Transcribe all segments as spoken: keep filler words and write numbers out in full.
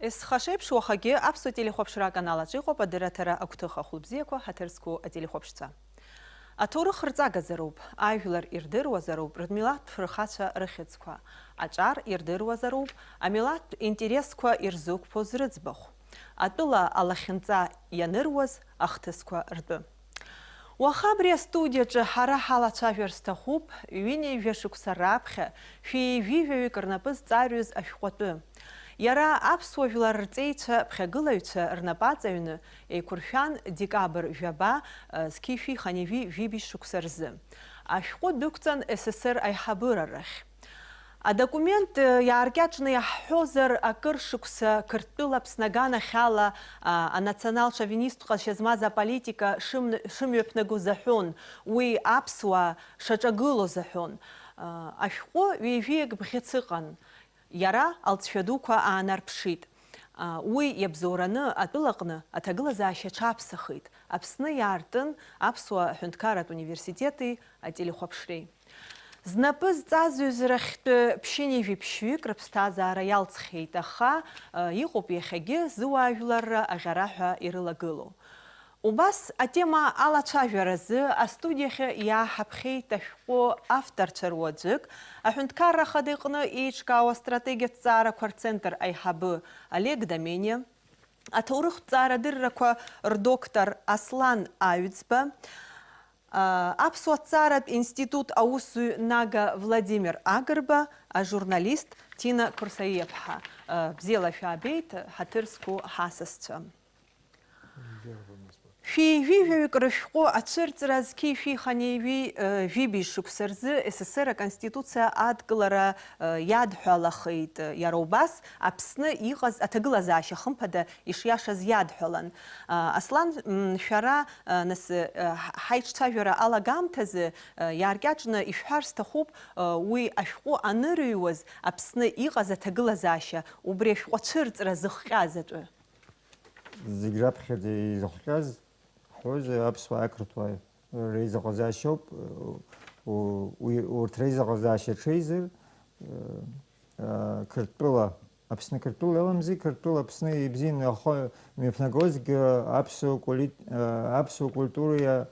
Есхашеиԥш уахагьы Аԥсуа телехәаԥшра аканал аҿы иҟоуп адырраҭара агәҭыха. Хәылбзиақәа, ҳаҭыр зқәу ателехәаԥшцәа. Аҭоурых рҵагазароуп, ажәлар ирдыруазароуп, рмилаҭтә фырхацәа рыхьӡқәа. Аҿар ирдыруазароуп, амилаҭтә интересқәа ирзықәԥоз рыӡбахә. Атәыла алахьынҵа ианыруаз ахҭысқәа ртәы. Уаха абри астудиаҿы ҳара ҳалацәажәар сҭахуп ҩынҩажәа шықәса раԥхьа шәи ҩажәи жәаҩык рнапы зҵарҩыз ашәҟәы атәы. Иара аԥсуа жәлар рҵеицәа ԥхьагылаҩцәа рнапы аҵаҩны еиқәыршәан декабр жәаба, зқьи шәи хынҩажәи жәибжь шықәса рзы. Ашәҟәы дәықәҵан С С Р аиҳабыра рахь. Адокумент, э, иааркьаҿны иаҳҳәозар, акыр шықәса Қырҭтәыла Аԥсны аганахьала, а, анационал-шовинисттә ҟазшьа змаз аполитика шым-, шымҩаԥнагоз аҳәон, уи аԥсуаа шаҿагылоз аҳәон. А, ашәҟәы ҩажәиак бӷьыц ыҟан, иара алҵшәа дуқәа аанарԥшит. А, уи иабзоураны атәылаҟны аҭагылазаашьа аҽаԥсахит, Аԥсны иаартын Аԥсуа ҳәынҭқарратә университети ателехәаԥшреи. Знапы зҵаз ҩызарахьтәы ԥшьынҩажәи ԥшьҩык рыԥсҭазаара иалҵхьеит, аха, э, иҟоуп иахьагьы зыуаажәларра аӷьараҳәа ирылагылоу. Убас атема алацәажәаразы астудиахьы иааҳаԥхьеит ашәҟәы авторцәа руаӡәык, аҳәынҭқарра ахада иҟны еиҿкаау астратегиатә ҭҵаарақәа рцентр аиҳабы Олег Домениа, аҭоурыхтә ҭҵаарадыррақәа рдоктор Аслан Аҩӡба, Аԥсуа ҭҵааратә институт аусзуҩ Нага Владимир Агрба, ажурналист Ҭина Қәырсаиаԥҳа. Бзиала шәаабеит, ҳаҭыр зқәу ҳасасцәа. Шәи жәаҩык рышәҟәы ацәырҵра зқьи шәи хынҩажәи жәибжь шықәса рзы С С Р аконституциа адкылара иадҳәалахеит. Иара убас Аԥсны иҟаз аҭагылазаашьа хымԥада ишиашаз иадҳәалан. Аслан, м, шәара, а, нас, а, ҳ-, ҳаиҿцәажәара алагамҭазы, а, иааркьаҿны ишәҳәар сҭахуп, а, уи ашәҟәы анырыҩуаз Аԥсны иҟаз аҭагылазаашьа, убри ашәҟәы ацәырҵра зыхҟьаз атәы. Зегь раԥхьаӡа изыхҟьаз, ҳҳәозар, аԥсуааи ақырҭуааи реизыҟазаашьоуп, у-, уи, урҭ реизыҟазаашьа ҽеизар, а, а, Қырҭтәыла Аԥсны Қырҭтәыла иаламзи, Қырҭтәыла Аԥсны ибзианы ахы мҩаԥнагозгьы аԥсуа кули-, аԥсуа культуреи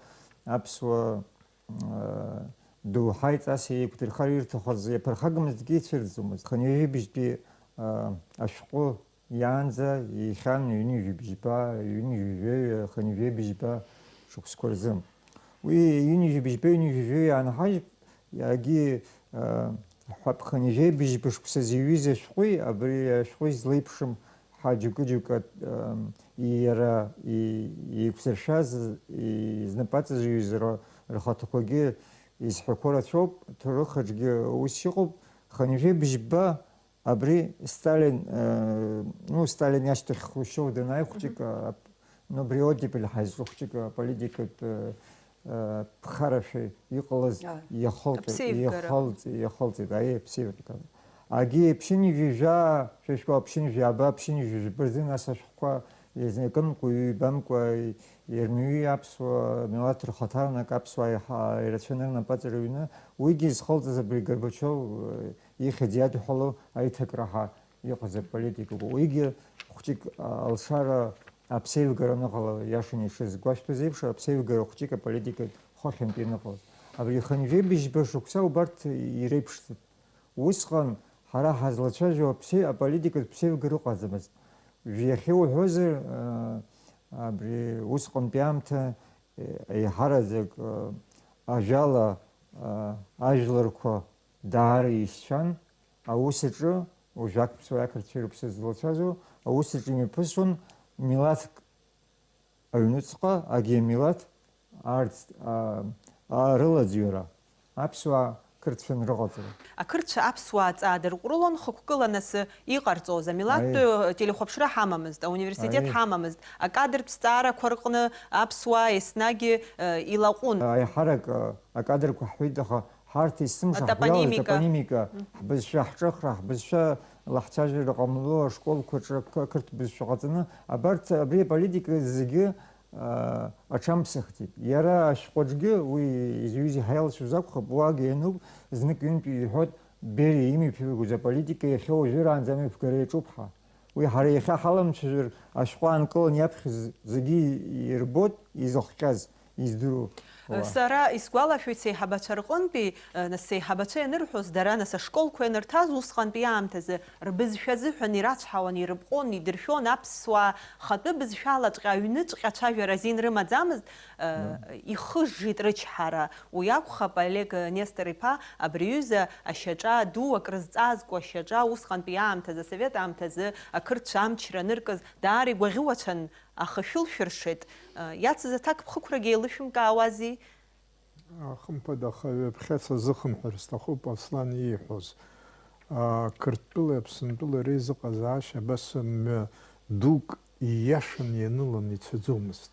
аԥсуа, э, доуҳаи ҵаси еиқәдырхар ирҭахыз иаԥырхагамызҭгьы ицәырҵӡомызт. Хынҩажәи бжьтәи, э, ашәҟәы иаанӡа ихьан ҩынҩажәи бжьба, ҩынҩажәи жәаҩа, хынҩажәи бжьба шықәсқәа рзы. Уи ҩынҩажәи бжьба, ҩынҩажәи жәаҩа иаанҳажьып, иагьы, э, ҳәа ԥхынҩажәи бжьба шықәса зиҩыз ашәҟәи абри ашәҟәи злеиԥшым ҳәа џьоукы-џьоукы, э, иара и-, еиқәзыршәаз, и-, знапы аҵазҩыз р-, рхаҭақәагьы изҳәақәо рацәоуп, ҭоурых аҿгьы ус иҟоуп, хынҩажәи бжьба Абри Сталин, э, ну, Сталин иашьҭахь Хрушьев данааи, хәҷык, а, ну, абри оттепель ҳазҿу хәҷык, а, политикатә, э, э, ԥхарашәа иҟалаз Ааи. иахылҵ-, Аԥсеивгара. иахылҵ-, иахылҵит, аиеи, аԥсеивгара. Агьи ԥшьынҩажәи жәаа, шәа шәкуа ԥшьынҩажәи жәаба, ԥшьынҩажәи жәба рзы нас ашәҟәқәа иазнакымкәа, ҩбамкәа, ирныҩи аԥсуа милаҭ рхаҭарнак аԥсуаа иаҳа-, ирацәаны рнапаҵаҩы ҩны, уигьы изхылҵыз абри Горбачиов, э, ихьӡ иадҳәало аиҭакра ҳа иҟаз аполитикақәа. Уигьы хәҷык, а, алшара аԥсеивгара аныҟала, иашаны ишазгәашәҭоз еиԥш, аԥсеивгара хәҷык аполитикатә хыхьынтә ианыҟалаз. Абри хынҩажәи быжьба шықәса убарҭ иреиԥшӡам. Усҟан ҳара ҳазлацәажәо аԥсеи-, аполитикатә ԥсеивгара ыҟаӡамызт. Иахьа уҳәозар, а, абри усҟантәи аамҭа, е-, еиҳараӡак, а, ажәала, а, ажәларқәа даара исшәан, аус аҿы, уажәы ақырҭцәеи ақырҭцәеи рыԥсы злацәажәо, аус аҿы имҩаԥысуан милаҭк аҩнуҵҟа, агьи амилаҭ арӡ-, а, а, рылаӡҩара, аԥсуаа қырҭцәан рыҟаҵара. Ақырҭцәа аԥсуаа ҵаадырҟәрылон хықәкыла нас иҟарҵоз, амилаҭтәи Аи. телехәаԥшра ҳамамызт, ауниверситет Аи. ҳамамызт, акадртә зҵаарақәа рҟны аԥсуаа еснагь, э, илаҟәын. Аиҳарак, а, акадрқәа ҳҳәеит, аха ҳарҭ есымша Атопонимика. ҳгәалаз атопонимика, Мгм. ҳбызшәа ҳҿыхра, ҳбызшәа лаҳцәажәара ҟамло ашколқәаҿы қ-, қырҭ бызшәа ҟаҵаны, абарҭ, абри аполитика зегьы, а, аҽамԥсахӡеит. Иара ашәҟәаҿгьы уи изҩыз иҳаилшоз акәхап, уагьы иануп, знык-ҩынтә иҳәоит, Бериа имҩаԥигоз аполитика иахьа уажәраанӡа амҩаԥгара иаҿуп ҳәа. Уи ҳара иахьа ҳаламцәажәар, ашәҟәы аанкыланы иаԥхьаз зегьы ирбоит изыхҟьаз, издыруа. Сара исгәалашәоит сеиҳабацәа рҟынтәи, нас сеиҳабацәа ианырҳәоз, дара нас ашколқәа ианырҭаз усҟантәи аамҭазы рбызшәа азыҳәан ирацәҳауан, ирыпҟон, идыршәон, аԥсуаа хатәы бызшәалаҵәҟьа аҩныҵәҟьа ацәажәара азин рымаӡамызт, ихыжжит рычҳара. Уи акәхап, Олег Нестор-иԥа абри аҩыза ашьаҿа ду акрызҵазкуа ашьаҿа усҟантәи аамҭазы, асовет аамҭазы ақырҭцәа амчра аныркыз даара игәаӷьуацәан, аха шәылшәыршеит. Иацыз аҭакԥхықәрагьы еилышәымкаауази? Хымԥада, аха ҩаԥхьа сазыхынҳәыр сҭахуп Аслан ииҳәоз. Қырҭтәылеи Аԥсынтәылеи реизыҟазаашьа абас мҩа дук ииашаны ианыланы ицаӡомызт.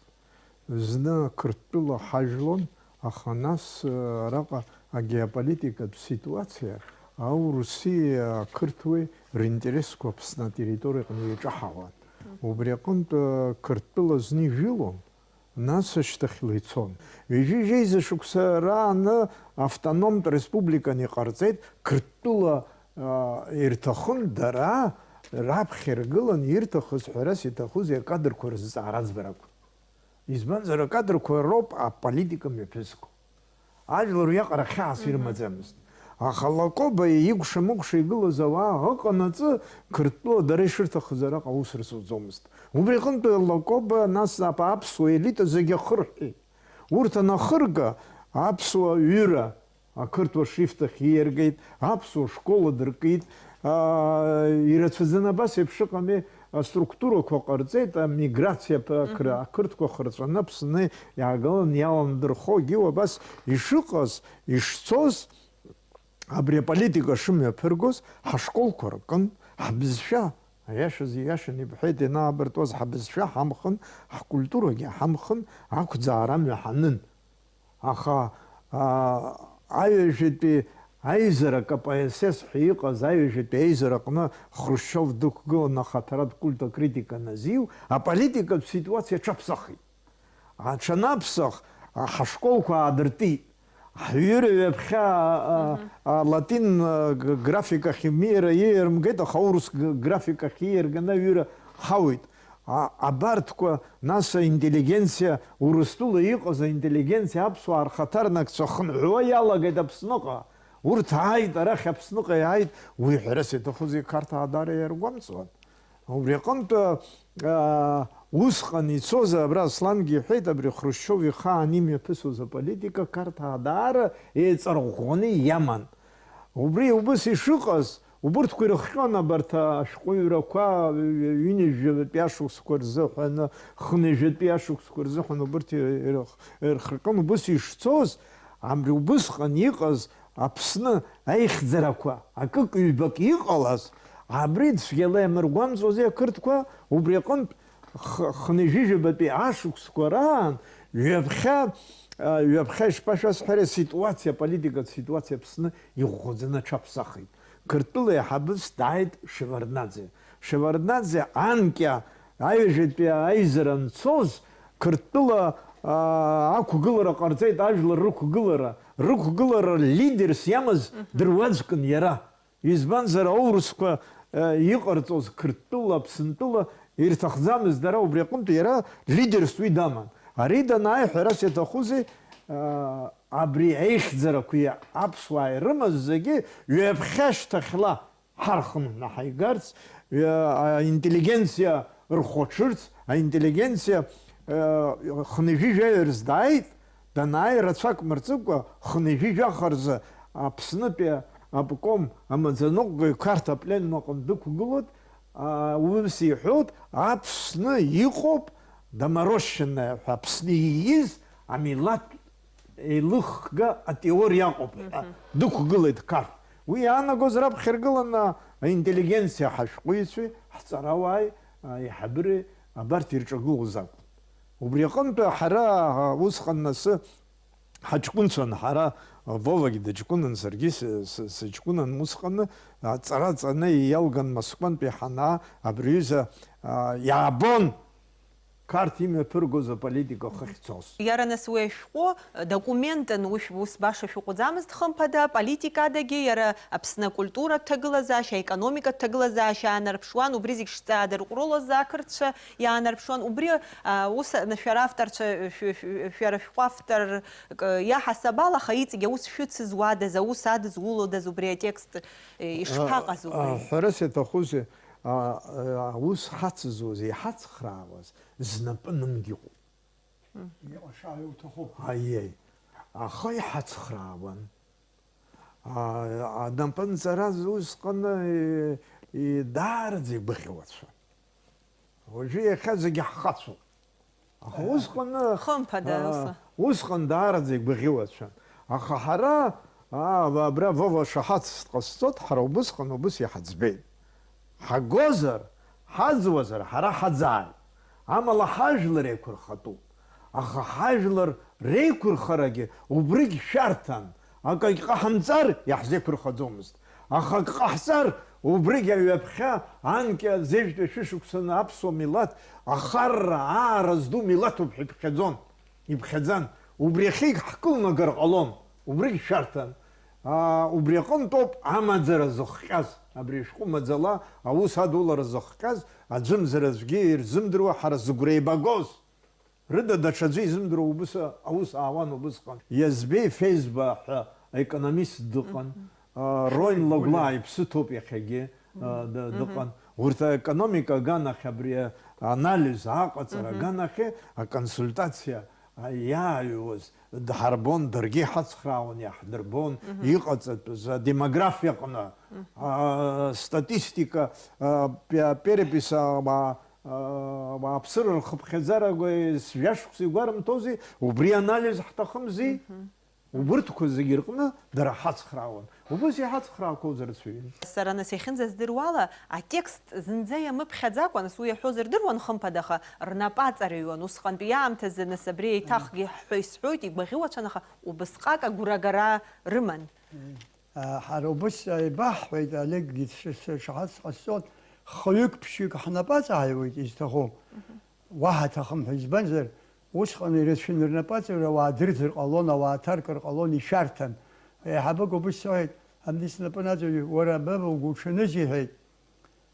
Зны Қырҭтәыла ҳажәлон, аха нас, э, араҟа агеополитикатә ситуациа аурыси ақырҭуеи ринтересқәа Аԥсны атерриториаҟны еиҿаҳауан. Убри аҟынтә, э, Қырҭтәыла зны ижәылон, нас ашьҭахьла ицон. Ҩажәи жәеиза шықәса рааны автономтә республиканы иҟарҵеит, Қырҭтәыла, э, ирҭахын дара раԥхьа иргылан ирҭахыз, ҳәарас иҭахузеи, акадрқәа рызҵаара аӡбарақәа. Избанзар, акадрқәа роуп аполитика мҩаԥызго. Ажәлар уиаҟара хьаас Мгм. ирымаӡамызт. Аха Лакоба икәша-мыкәша игылаз ауаа ыҟанаҵы, Қырҭтәыла дара ишырҭахыз араҟа аус рзуӡомызт. Убри аҟынтә Лакоба, нас ап-, аԥсуа елита зегьы ахырҳәеит. Урҭ анахырга, аԥсуа ҩыра, ақырҭуа шрифт ахь ииаргеит, аԥсуа школ адыркит, аа, ирацәаӡаны абас еиԥш ыҟами, аструктурақәа ҟарҵеит, амиграциа ԥ-, ақра-, Мгм. ақырҭқәа хырҵәаны Аԥсны иаагалан иаландырхогьы убас ишыҟаз, ишцоз, абри аполитика шымҩаԥыргоз, ҳашколқәа ркын, ҳбызшәа, аиашаз ииашаны ибҳәеит, ианаабыртуаз ҳбызшәа ҳамхын, ҳкультурагьы ҳамхын, ақәӡаара амҩа ҳанын. Аха, аа, аҩажәатәи аизара, К П С С ҳәа иҟаз аҩажәатәи аизараҟны Хрушьов дықәгыланы ахаҭаратә культ акритика аназиу, аполитикатә ситуациа аҽаԥсахит. Аҽанаԥсах, а, ҳашколқәа аадыртит. Ҳҩыра ҩаԥхьа, а, а, Мгм. а, латин, а, г-, график ахь имиара ииарымгеит, аха аурыс г-, график ахь ииарганы аҩыра ҳауит. А, абарҭқәа, нас, аинтеллигенциа, Урыстәыла иҟаз аинтеллигенциа аԥсуаа рхаҭарнакцәа хынҳәуа иалагеит Аԥсныҟа. Урҭ ааит, арахь Аԥсныҟа иааит, уи ҳәарас иаҭахузеи, Қарҭаа даара иаргәамҵуан. Убри аҟынтә, а, усҟан ицоз, абра Аслангьы иҳәеит, абри Хрушьов ихаан имҩаԥысуаз аполитика Қарҭаа даара еиҵарӷәӷәаны иаман. Убри убыс ишыҟаз, убырҭқәа ирыхҟьон абарҭ ашәҟәыҩрақәа, ҩ-, ҩынҩажәатәи ашықәсқәа рзыҳәан, хынҩажәатәи ашықәсқәа рзыҳәан убырҭ ирых-, ирыхҟьон. Убыс ишцоз, абри убысҟан иҟаз Аԥсны аихьӡарақәа акык-ҩбак иҟалаз, абри цәгьала иамыргәамҵуази ақырҭқәа, убри аҟынтә х-, хынҩажәижәабатәи ашықәсқәа раан ҩаԥхьа, а, ҩаԥхьа ишԥашәасҳәари, аситуациа, аполитикатә ситуациа Аԥсны иӷәӷәаӡаны аҽаԥсахит. Қырҭтәыла аиҳабыс дааит Шеварднаӡе. Шеварднаӡе анкьа аҩажәатәи аизара анцоз, Қырҭтәыла, аа, ақәгылара ҟарҵеит, ажәлар рықәгылара. Рықәгылара лидерс иамаз Мгм. дыруаӡәкын иара. Избанзар, аурысқәа, э, иҟарҵоз Қырҭтәыла, Аԥсынтәыла ирҭахӡамызт дара, убри аҟынтә иара лидерс уи даман. Ари данааи, ҳәарас иаҭахузеи, аа, абри аихьӡарақәеи аԥсуааи рымаз зегьы ҩаԥхьа шьҭахьла ҳархынҳәны ҳаигарц, а, аинтеллигенциа рхәаҽырц, аинтеллигенциа, а, хынҩажәи жәаҩа рзы дааит, данааи, рацәак мырҵыкәа, хынҩажәи жәаха рзы Аԥснытәи аобком амаӡаныҟәгаҩ Қарҭ апленум аҟны дықәгылоит, а, ус иҳәоит, Аԥсны иҟоуп доморощенная ҳәа, Аԥсны ииз амилаҭ еилыхга атеориа аҟоуп ҳәа Мгм. дықәгылеит Қарҭ. Уи иаанагоз раԥхьа иргыланы аинтеллигенциа, ҳашәҟәыҩҩцәеи ҳҵарауааи, аиҳабыреи абарҭ ирҿагылоз акәын. Убри аҟынтә ҳара, а, усҟан насы ҳаҷкәынцәан, ҳара, а, Вовагьы дыҷкәынан, саргьы сы-, сы-, сыҷкәынан усҟаны, аҵара ҵаны иалган Москвантәи ҳанаа, абри аҩыза, а, иаабон. Ҭарҭ имҩаԥыргоз аполитика хыхьцоз. Иара нас уи ашәҟәы документын, уи шә-, ус баша шәыҟәӡамызт, хымԥада, политикадагьы, иара Аԥсны акультуратә ҭагылазаашьа, аекономикатә ҭагылазаашьа аанарԥшуан, убри зегь шҵаадырҟәрылоз ақырҭцәа иаанарԥшуан. Убри, а, ус, на, шәара авторцәа, шә-, шә-, шәара шәҟәы авторк иаҳасаб ала, аха иҵегь аус шәыцызуадаз, аус адызулодаз убри атекст, э, ишԥаҟаз убри? А, ҳәарас иаҭахузеи, а, а, аус ҳацызуаз, иҳацхраауаз, знапы нымгьыҟоуп. Иҟазшьа уҭахуп. Аиеи. Аха иҳацхраауан. А, а, напынҵара усҟан, и, и, даараӡа игәаӷьуацәан. Уажәы иахьа зегьы ҳхацәоуп. Аха усҟан, Хымԥада, а, ус. Усҟан даараӡа игәаӷьуацәан. Аха ҳара, а, абра Вова шаҳаҭс дҟасҵоит, ҳара убысҟан убыс иҳаӡбеит. Ҳагозар, ҳаӡуазар, ҳара ҳаӡааит. Амала ҳажәлар еиқәырхатәуп. Аха ҳажәлар реиқәырхарагьы убригь шәарҭан, акагь ҟаҳамҵар, иаҳзеиқәырхаӡомызт. Аха ак ҟаҳҵар, убригь аҩаԥхьа анкьа зежәтәи шәышықәсаны аԥсуа милаҭ ахарра, аара зду милаҭуп ҳәа иԥхьаӡон, иԥхьаӡан. Убри ахьигь ҳкылнагар ҟалон, убригь шәарҭан. Аа, убри аҟынтәоуп амаӡара зыхҟьаз, абри ашәҟәы маӡала аус адулара зыхҟьаз, аӡәымзар аӡәгьы ирзымдыруа ҳара зыгәра еибагоз. Рыда даҽаӡәы изымдыруа убыс аус аауан убысҟан. Иазбеи Фезба ҳәа аекономист дыҟан. Мгм. Аа, Роин Лагәлаа иԥсы ҭоуп иахьагьы, аа, Мгм. ды-, Мгм. дыҟан. Урҭ аекономика аганахь абри анализ аҟаҵара Мгм. аганахьы аконсультациа иааҩуаз дҳарбон, даргьы иҳацхраауан, иаҳдырбон, Мгм. иҟаҵатәыз адемографиаҟны, Мгм. а, статистика, а, пе-, перепись, а, ма-, а, ауааԥсыра рхыԥхьаӡарақәа жәашықәса игәарымҭози, убри анализ ҳҭахымзи? Мгм. Убырҭқәа зегьы рҟны дара ҳацхраауан. Убыс иҳацхраақәоз рацәаҩын. Сара нас иахьынӡаздыруала, атекст зынӡа иамыԥхьаӡакәа, нас уи иаҳәозар дыруан, хымԥада, аха рнапы аҵарыҩуан. Усҟантәи аамҭазы, нас абри еиҭахгьы ҳҳәо исҳәоит, игәаӷьуацәан, аха убысҟак агәрагара рыман. А, ҳара убыс еибаҳҳәеит, Олеггьы дшаҳац ҟасҵон, хҩык-ԥшьҩык ҳнапы аҵааҩуеит изҭаху. Мгм. Уаҳа аҭахым ҳәа, избанзар, усҟан ирацәаны рнапы аҵаҩра ауаа дырӡыр ҟалон, ауаа ҭаркыр ҟалон, ишәарҭан. Аиҳабык убыс сҳәеит, абни снапы наҵаҩ, уара, баба, угәуҽаныз, иҳәеит.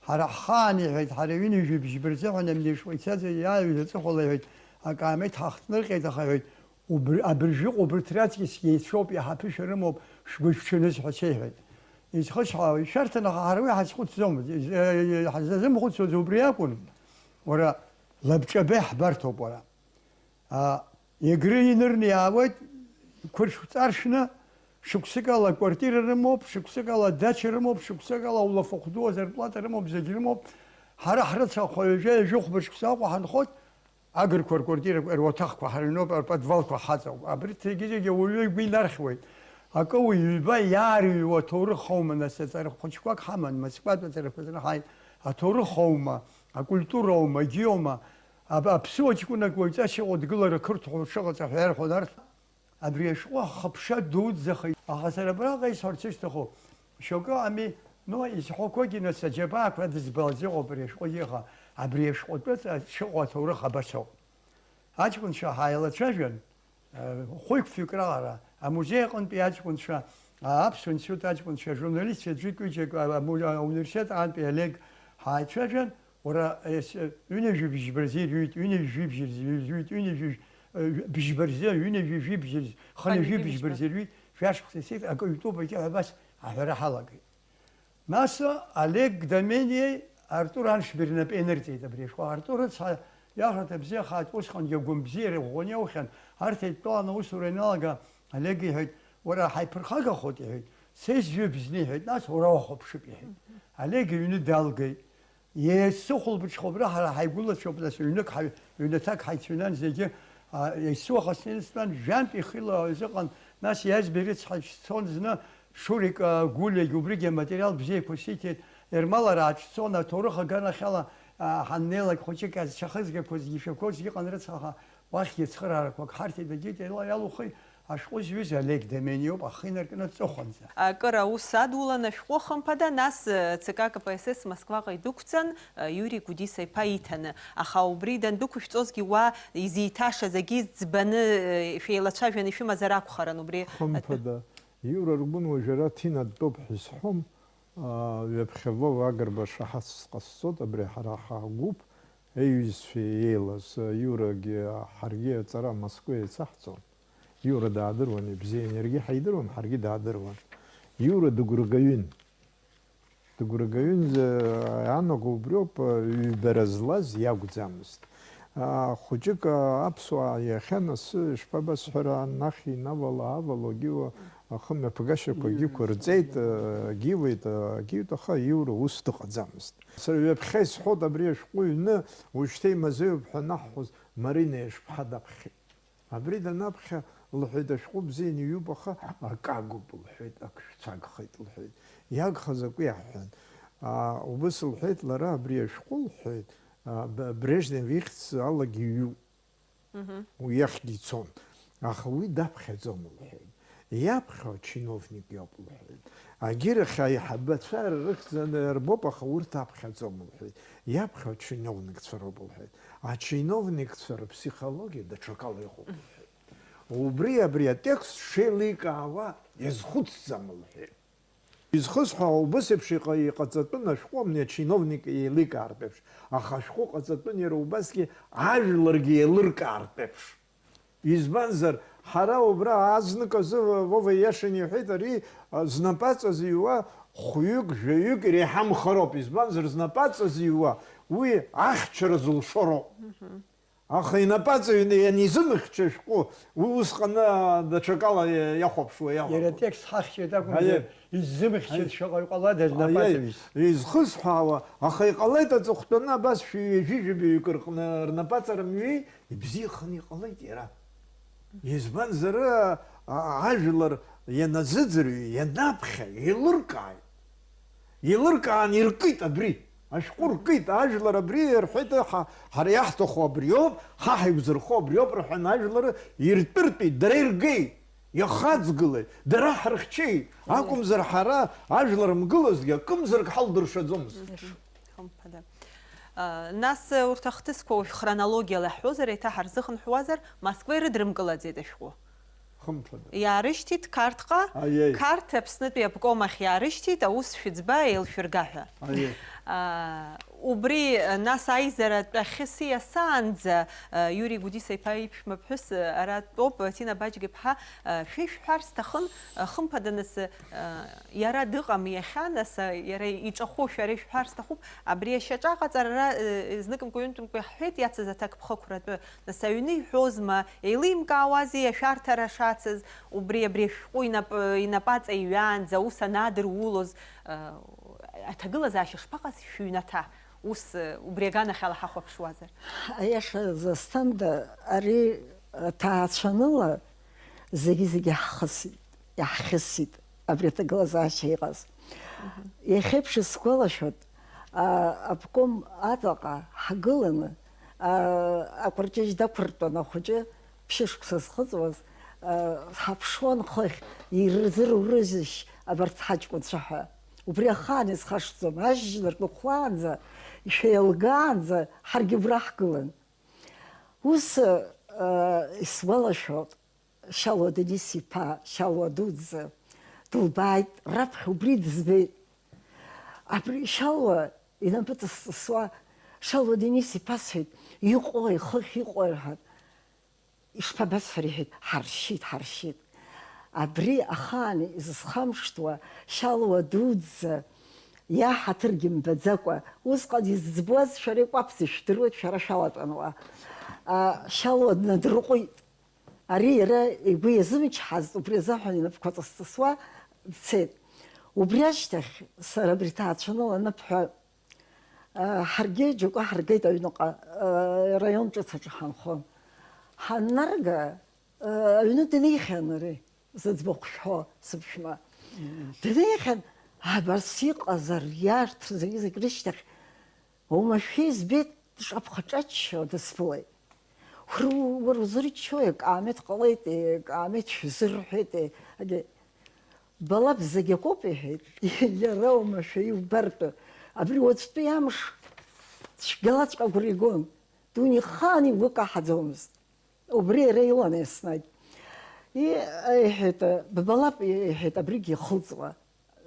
Ҳара ҳхаан, иҳәеит, ҳара ҩынҩажәи бжьба рзыҳәан амни ашәҟәы ицаӡа иааҩыз аҵыхәала, иҳәеит, акаамеҭ ҳахҭнырҟьеит, аха, иҳәеит, убри, абыржәы ыҟоуп, убырҭ раҵкьыс иеицәоуп, иаҳа ԥышәа рымоуп, шәгәы шәҽаныз ҳәа сеиҳәеит. Изхысҳәаауа, ишәарҭан, аха ҳара уи ҳазхәыцӡомызт, из-, э, ҳазазымхәыцуаз убри акәын. Уара, лабҿаба иаҳбарҭоуп уара. А, Егры инырны иаауеит, қәыршә ҵаршәны, шықәсык ала квартира рымоуп, шықәсык ала дача рымоуп, шықәсык ала улафахәы ду азарплата рымоуп, зегь рымоуп. Ҳара ҳрыцҳахәа ҩажәа, ҩажәихәба шықәса Аҟәа ҳанхоит, агырқәа рквартирақәа, руаҭахқәа ҳарыҩноуп, рподвалқәа ҳаҵоуп. Абри зегьы ауаҩы игәы инархьуеит. Акы уи ҩба иаарыҩуа аҭоурых аума, нас, аҵара хәыҷқәак ҳаман, Москватә аҵарақәа зны ҳааит. Аҭоурых аума, акультура аума, егьиоума? Аб-, аԥсуа ҷкәынак уаҩҵас иҟоу дгылара қырҭуа шыҟаҵа ҳәа иарҳәон арҭ. Абри ашәҟәы ахыԥша дуӡӡахеит. Аха сара абраҟа исҳәарц исҭаху, шьоукы ами, ну, изҳәақәогьы, нас, аџьабаақәа адызбалаз иҟоуп ари ашәҟәы иҟа. Абри ашәҟәы атәы ҵа-, шыҟоу аҭоурых абацоуп. Аҷкәынцәа ҳааилацәажәан, Хәҩык-фҩык раҟара, амузеи аҟынтәи аҷкәынцәа, аԥсуа институт аҷкәынцәа, ажурналистцәа ӡәык-ҩыџьак, а-, аму-, ауниверситет аҟынтәи Олег ҳааицәажәан, уара, ес-, ҩынҩажәи бжьба рзы ирҩит, ҩынҩажәи жәибжь рзы ирҩит, ҩынҩажәи, э, бжьба рзы, ҩынҩажәи жәибжь рзы, хынҩажәи бжьба рзы ирҩит, жәашықәса исеит, акы ҩтәуп, егьи ҳәа абас аҳәара ҳалагеит. Нас Олег Домениеи Артур Аншбеи рнапы ианырҵеит абри ашәҟәы. Артур рыцҳа, иахарҭа бзиахааит, усҟангьы агәамбзиара ӷәӷәаны иаухьан. Арҭ еидтәалан аусура ианалага, Олег иҳәеит, уара ҳаиԥырхагахоит, иҳәеит, са исзҩып зны, иҳәеит, нас уара ухәаԥшып, иҳәеит. Олег иҩны далгеит. Иацы хәылбыҽха убра ҳара ҳаигәылацәоуп, нас ҩнык ҳаҩ-, ҩнаҭак ҳаицыҩнан зегьы, а, есуаха снеины стәан, жәантә ихила изыҟан, нас Иазбеи рыцҳа сцон зны, Шурик, а, Гулиагь убригьы аматериал бзиақәа сиҭеит, Ермал арааҿ сцон, аҭоурых аганахьала, а, ҳаннеилак хәыҷык азцәа хызгақәа зегьы шәақәоу зегьы ыҟан рыцҳаха, уахьгьы цхыраарақәак ҳарҭеит, егьит, иала-, иалухи, Ашәҟәы зҩыз Олег Домениоп, ахы инаркны аҵыхәанӡа. Акыр аус адулан ашәҟәы, хымԥада, нас, э, Ц К К П С С Москваҟа идәықәҵан, э, Иури Гәдиса-иԥа иҭаны. Аха убри дандәықәышәҵозгьы уа изеиҭашаз, агьи ӡбаны, э, шәеилацәажәаны ишәымазар акәхарын убри. Хымԥада, Иура Аргәын уажәы ара Ҭина дтәоуп ҳәа исҳәом, аа, ҩаԥхьа Вова Агрба шаҳаҭс ҟасҵоит, абри ҳара ҳгәыԥ аиҩызцәа еилаз, Иурагьы ҳаргьы аҵара Москва еицаҳҵон. Иура даадыруан, ибзиан иаргьы ҳаидыруан, ҳаргьы даадыруан. Иура дыгәыргаҩын. Дыгәыргаҩын, анаго убриоуп, ҩбара злаз иакәӡамызт. Хәыҷык аԥсуаа иахьа нас, ишԥабасҳәара, анахь инавала-аавалогьы ахымҩаԥгашьақәагьы ықәырҵеит, агьиуеит, агьиуеит, аха Иура ус дыҟаӡамызт. Сара ҩаԥхьа исҳәоит, абри ашәҟәы ҩны уажәшьҭа имазеиуп ҳәа анаҳҳәоз, Марина Ешԥҳа даԥхьеит. Абри данаԥхьа, лҳәеит, ашәҟәы бзианы иҩуп, аха акы агуп, лҳәеит, ак шәцәагхеит, лҳәеит. Иагхаз акәы иаҳҳәан. Аа, убыс лҳәеит лара, абри ашәҟәы, лҳәеит, аа, Б-, Брежнев ихьӡ алагьы иҩуп. Уи иахьгьы ицон. Аха уи даԥхьаӡом, лҳәеит. Иаԥхьо ачиновник иоуп, лҳәеит. Агьырахь аиҳабацәа рыхьӡаны рбоуп, аха урҭ аԥхьаӡом, лҳәеит. Иаԥхьо ачиновникцәа роуп, лҳәеит. Ачиновникцәа рыԥсихологиа даҽакала иҟоуп, лҳәеит. Убри абри атекст шеиликаауа иазхәыцӡам, лҳәеит. Изхысҳәаауа убыс еиԥш иҟа-, иҟаҵатәын ашәҟәы амни ачиновник еиликаартә еиԥш, аха ашәҟәы ҟаҵатәын иара убасгьы ажәларгьы еилыркаартә еиԥш. Избанзар, ҳара убра азнык азы Вова ииашаны иҳәеит, ари, а, знапаҵа зыҩуа хәҩык, жәаҩык иреиҳамхароуп. Избанзар, знапаҵа зыҩуа уи ахьчара зылшо роуп. Аха инапаҵаҩны ианизымыхьча ашәҟәы, уи усҟан, а, даҽакала иа-, иахәаԥшуа иалагоит. Иара атекст ҳахьчеит акәымзар, Аиеи. Иззымыхьчеит Аиеи. Шаҟаҩ ҟалада Аиеи. Знапаҵаҩыс? Изхысҳәаауа, аха иҟалеит аҵыхәтәаны абас шәи ҩажәи-жәаба ҩык рҟны рнапаҵара мҩеи, ибзиаханы иҟалеит иара. Избанзар, а, ажәлар ианазыӡырҩы, ианаԥхьа, еилыркааит. Еилыркаан иркит абри. Ашәҟәы ркит, ажәлар абри рҳәеит, ҳа, ҳара иаҳҭаху абриоуп, ҳа ҳаиқәзырхо абриоуп рҳәан, ажәлар иртәыртәит, дара иргеит, иахаҵгылеит, дара ҳрыхьчеит. Акәымзар ҳара ажәлар мгылазҭгьы акымзарак ҳалдыршаӡомызт. Хымԥада. Нас урҭ ахҭысқәа уажә хронологиала иаҳҳәозар, еиҭа ҳарзыхынҳәуазар, Москва ирыдрымкылаӡеит ашәҟәы. Хымԥада. Иаарышьҭит Қарҭҟа, Аиеи. Қарҭ Аԥснытәи аобком ахь иаарышьҭит, аус шәыӡба еилшәырга ҳәа. Аиеи. Аа, убри, нас аизаратә ахьы сиасаанӡа, Иури Гәдиса-иԥа иԥшәма ԥҳәыс ара дтәоуп, Ҭина Баџьга-иԥҳа, шәа ишәҳәар сҭахын, хымԥада, нас, иара дыҟам иахьа, нас, иара иҿахәы шәара ишәҳәар сҭахуп, абри ашьаҿа аҟаҵара ара, зныкымкәа-ҩынтәымкәа иаҳҳәеит иацыз аҭакԥхықәратәы. Нас аҩны иҳәозма, еилимкаауазеи ашәарҭара шацыз, убри абри ашәҟәы инап-, инапаҵа иҩаанӡа аус анаадырулоз, э, аҭагылазаашьа шԥаҟаз шәыҩнаҭа? Ус, э, убри аганахьала ҳахәаԥшуазар. Аиашазы, Асҭанда, ари, э, ҭаацәаныла зегьы-зегьы ҳхысит, иаҳхьысит абри аҭагылазаашьа иҟаз. Иахьеиԥш исгәалашәоит, а, аобком аҵаҟа ҳгыланы, а, акәарҷыжь дақәыртәан ахәыҷы, ԥшьышықәса зхыҵуаз, а, ҳаԥшуан хыхь, ирзырурызишь абарҭ ҳаҷкәынцәа ҳәа. Убри ахаан исхашҭӡом, ажәлар дыхәлаанӡа, ишәеилгаанӡа ҳаргьы убра ҳгылан. Ус, а, исгәалашәоит. Шьалуа Денис-иԥа, Шьалуа дуӡӡа, дылбааит, раԥхьа убри дызбеит. Абри Шьалуа инапы ҵыс-ҵысуа, Шьалуа Денис-иԥа, сҳәеит, иҟои, хыхь иҟои рҳәан. Ишԥабасҳәари, иҳәеит, ҳаршьит, ҳаршьит. Абри ахаан изысхамышҭуа Шьалуа дуӡӡа иаҳаҭыргьы мбаӡакәа, усҟан изӡбуаз шәара икәаԥӡа ишәдыруеит, шәара шәалатәан уа. А, Шьалуа днадырҟәит. Ари иара игәы иазымчҳазт, убри азыҳәан инапқәа ҵыс-ҵысуа дцеит. Убри ашьҭахь сара абри ҭаацәаныла аныбҳәа, а, ҳаргьы џьоукы ҳаргеит аҩныҟа, а, араион ҿыц аҿы ҳанхон. Ҳаннарга, а, аҩны днеихьан ари, зыӡбахә шәҳәо сыԥшәма. Днеихьан, абас иҟаз ариарҭ зегьы-зегь рышьҭахь, Оумашәа избеит, дҿаԥха-ҿаччо дысԥылеит. Уара узырччои, акаамеҭ ҟалеит, акаамеҭ шәзырҳәеит, егьа, балап, зегь акоуп, иҳәеит. Иара оумашәа иубартәы. Абри уаҵәтәи амш цәгьалаҵәҟьа агәра игон. Дунеихаан игәы каҳаӡомызт. Убри иара илан еснагь. И-, иҳәеит, ббалап, иҳәеит, абригьы ихылҵуа.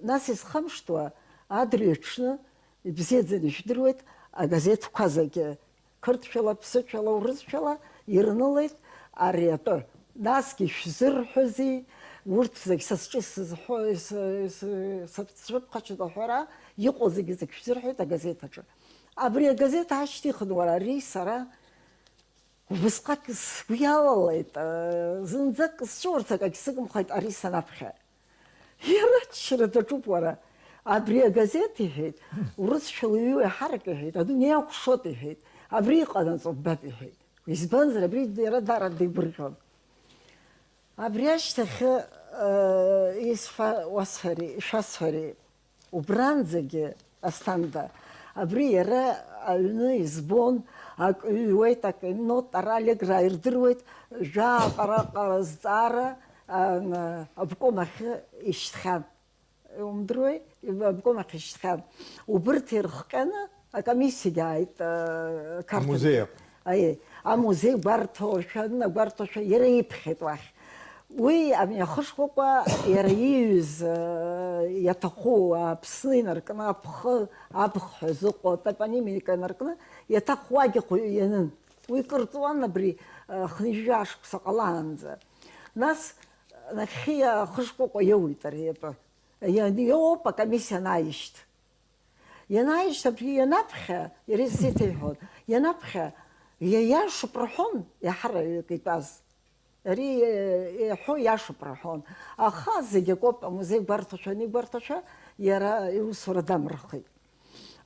Нас изхамышҭуа, адырҩаҽны, ибзиаӡаны ижәдыруеит, агазеҭқәа зегьы, қырҭшәала, ԥсышәала, урысшәала ирнылеит ари атәы. Насгьы шәзырҳәозеи, урҭ зегь са сҿы исызҳәо, ис-, ис-, сацәыԥхашьоит аҳәара, иҟоу зегьы зегь шәзырҳәоит агазеҭ аҿы. Абри агазеҭ аашьҭихын уара, ари сара Убысҟак сгәы иалалеит, зынӡак сҵәыуарц акагь сыгымхеит ари санаԥхьа. Иара аччара даҿуп уара. Абри агазеҭ, иҳәеит, урысшәала иҩу еиҳарак, иҳәеит, адунеи акәшоит, иҳәеит. Абри иҟанаҵо ббап, иҳәеит. Избанзар, абри иара даара деигәырӷьон. Абри ашьҭахьы, э, исҳәа-, уасҳәари, ишәасҳәари, убранӡагьы, Асҭанда, абри иара аҩны избон, ак ҩуеит, ак иннот, ара Аллегро ирдыруеит, жәаҟа араҟа зҵаара, а, н-, обком ахь ишьҭхьан. Иумдыруеи? Обком ахь ишьҭхьан. Убырҭ ирыхҟьаны акомиссиагьы ааит, э, Қарҭынтәи. Амузеи аҟны. Аиеи, амузеи гәарҭошәа, нагәарҭошәа иара иԥхьеит уахь. Уи амҩахышкәакәа иара ииҩыз, э, иаҭаху Аԥсны инаркны аԥхы, абӷ ҳәа зыҟоу атопонимика инаркны иаҭаху агьахә ианын. Уи кыр ҵуан абри, э, хынҩажәа шықәса ҟалаанӡа. Нас нахьхьи ахышкәакәа иоуит ари атәы. Иа-, иоуп акомиссиа анааишьҭ. Ианааишьҭ абри ианаԥхьа, иара исзеиҭеиҳәон, ианаԥхьа, иа-, иашоуп рҳәон, иаҳараҩык итәаз. Ари, э, иаҳәо иашоуп рҳәон. Аха зегь акоуп, амузеи гәарҭашәа анигәарҭашәа, иара иусура дамырхит.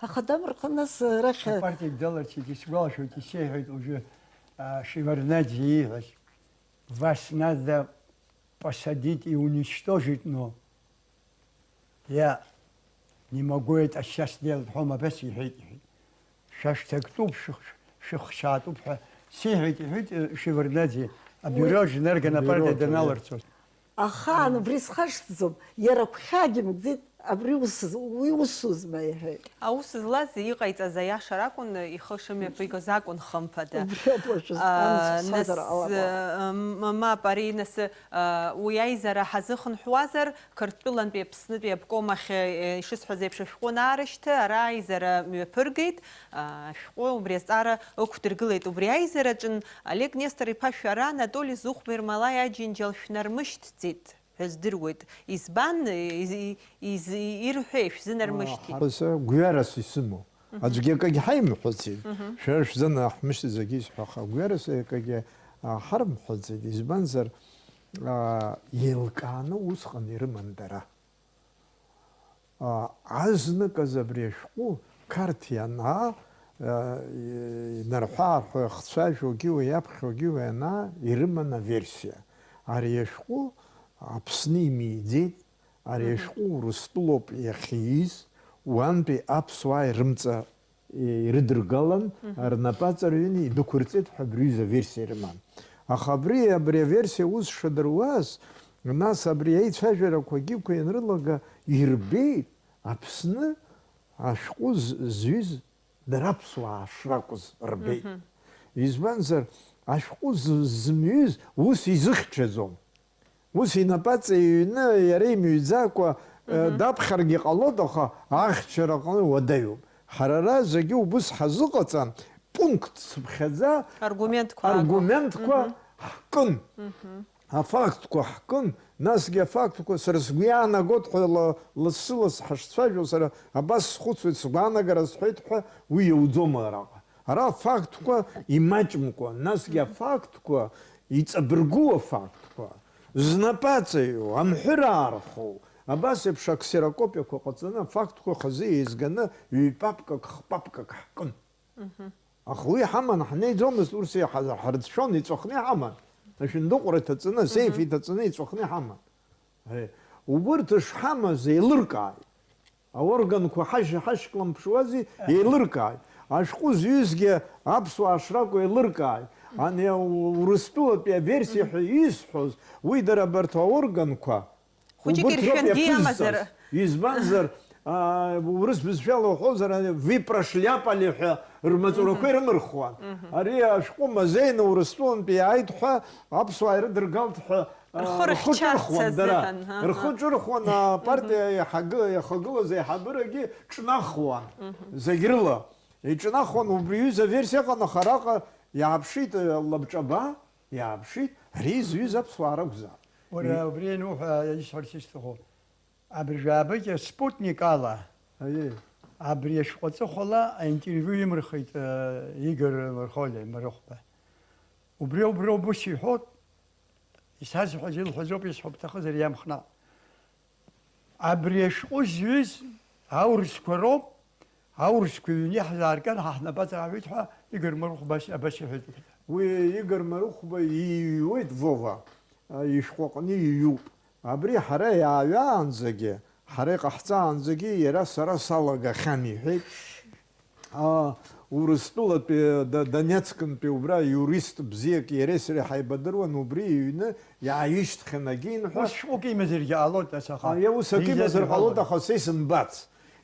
Аха дамырхын, нас, э, рахь, э, Апартиагь даларцеит, исгәалашәоит, исеиҳәеит уажәы, а, Шеварднаӡе ииҳәаз, вас надо посадить и уничтожить, но я не могу это сейчас сделать, ҳәа абас иҳәеит, иҳәеит. Шәа шәҭактәуп, шәых-, шәыхшаатәуп ҳәа сиҳәеит, иҳәеит, э, Шеварднаӡе, абиуро Уи Женерго на Абиуро, партиа абиуро. Даналырцоз. Ахаан убри схашҭӡом, иара агәхьаагьы мгӡеит, абри ус, уи усузма, иҳәеит. Аус злаз иҟаиҵаз аиаша ракәын, ихы шымҩаԥигоз акәын, хымԥада. Убри ауп уажәы Аа, амц ԥсазар нас, ҟалама. э, м-, мап, ари нас, э, уи аизара ҳазыхынҳәуазар, Қырҭтәылантәи Аԥснытәи аобком ахь, э, ишысҳәаз еиԥш, ашәҟәы анаарышьҭы, ара аизара мҩаԥыргеит, а, ашәҟәы убри азҵаара ықәдыргылеит. Убри аизараҿын Олег Нестор-иԥа шәара Анатоли Зухбермалаи аџьынџьал шәнармышьҭӡеит ҳәа здыруеит. Избан, из-, из-, ирҳәеи шәзынармышьҭит? Ҳара гәҩарас исымоу. Мгм. Аӡәгьы акагь ҳаимҳәаӡеит. Мгм. Шәара шәзынаҳмышьҭит зегьы исҳәаха. Гәҩарас акагьы, а, ҳармҳәаӡеит. Избанзар, а, еилкааны усҟан ирыман дара. А, азныказ абри ашәҟәы Қарҭ ианаа, а, инарҳәы-аарҳәы иахцәажәогьы уа, иаԥхьогьы уа ианаа, ирыман аверсиа. Ари ашәҟәы Аԥсны имиӡеит, ари Мгм. ашәҟәы Урыстәылоуп иахьиз, уантәи аԥсуаа ирымҵа ирыдыргалан, Мгм. рнапы аҵарҩын идәықәырҵеит ҳәа абри аҩыза аверсиа ирыман. Аха абри, абри аверсиа ус шадыруаз, нас абри аицәажәарақәагьы қәа ианрылага ирбеит, Аԥсны ашәҟәы з-, зҩыз дара аԥсуаа шракәыз рбеит. Мгм. Избанзар, ашәҟәы з-, зымҩыз ус изыхьчаӡом. Ус инапаҵаҩны иара имыҩӡакәа, э, Мгм. даԥхьаргьы ҟалоит, аха ахьчараҟны уадаҩуп. Ҳара ара зегьы убыс ҳазыҟаҵан, пункт цыԥхьаӡа Аргументқәа акәым. аргументқәа Мгм. ҳкын. Мгм. Афактқәа ҳкын, насгьы афактқәа сара сгәы иаанагоит ҳәа ла-, лассы-ласс ҳашцәажәо, сара абас схәыцуеит, сгәаанагара сҳәеит ҳәа уи иауӡом араҟа. Ара афактқәа имаҷымкәа, насгьы Мгм. афактқәа иҵабыргу афактқәа, знапы аҵаҩу, амҳәыр аархоу, абас еиԥш аксерокопиақәа ҟаҵаны, афактқәа хазы еизганы ҩ-папкак, х-папкак ҳкын. Мгм. Аха уи ҳаман ҳнеиӡомызт, урс иаҳа-, ҳарыцәшәон, иҵәахны иҳаман. Ашәындыҟәра иҭаҵаны, асеиф Мгм. иҭаҵаны иҵәахны иҳаман. Е, убырҭ шҳамаз еилыркааит. Аорганқәа ҳашь-, ҳашькламԥшуази, еилыркааит. Ашәҟәы зҩызгьы аԥсуаа шракәу еилыркааит. Ани Урыстәылатәи аверсиа ҳәа исҳәоз, уи дара абарҭ аорганқәа, хәыҷык убырҭ роуп иршәангьы иамазар. Иаԥызҵаз. Избанзар, аа, урыс бызшәала уҳәозар, ани, вы прошляпали ҳәа рмаҵурақәа ирымырхуан. Ари ашәҟәы мазеины Урыстәылантәи иааит ҳәа, аԥсуаа ирыдыргалт ҳәа, аа, рхы рхыҿырхуан дара. Рхы ҿырхуан, апартиа иаҳагы-, иахагылаз аиҳабырагьы ҿнахуан. Зегь рыла. Иҿнахуан, убри аҩыза аверсиа ыҟан, аха араҟа иааԥшит, лабҿаба, иааԥшит, ари изҩыз аԥсуаа ракәзаап. Уара, убри ануҳәа, исҳәарц исҭаху, абыржәы аабыкьа Спутник ала, аиеи, абри ашәҟәы аҵыхәала аинтервиу имырхит, э, Игор Мархолиа, Марыхәба. Убри, убри убыс иҳәот, исазҳәаз илҳәазоуп, исҳәо бҭахызар иамхнаҟ. Абри ашәҟәы зҩыз аурысқәа роуп, аурысқәа ҩны иаҳзаарган, ҳа ҳнапаҵаҟа ҳәа Игор Марыхәба абас, абас иҳәеит. Уи Игор Марыхәба иҩуеит, Вова, а, ишәҟәы аҟны иҩуп. Абри ҳара иааҩаанӡагьы, ҳара иҟаҳҵаанӡагьы иара сара салагахьан, иҳәеит. Аа, Урыстәылатәи, Д-, Донецкынтәи убра иурист бзиак иареи сареи ҳаибадыруан, убри иҩны иааишьҭхьан агьин ҳәа. Ус шәҟәык имазаргьы ҟалоит, ас аха. Аиеа, ус акы имазар ҟалоит, аха са исымбац.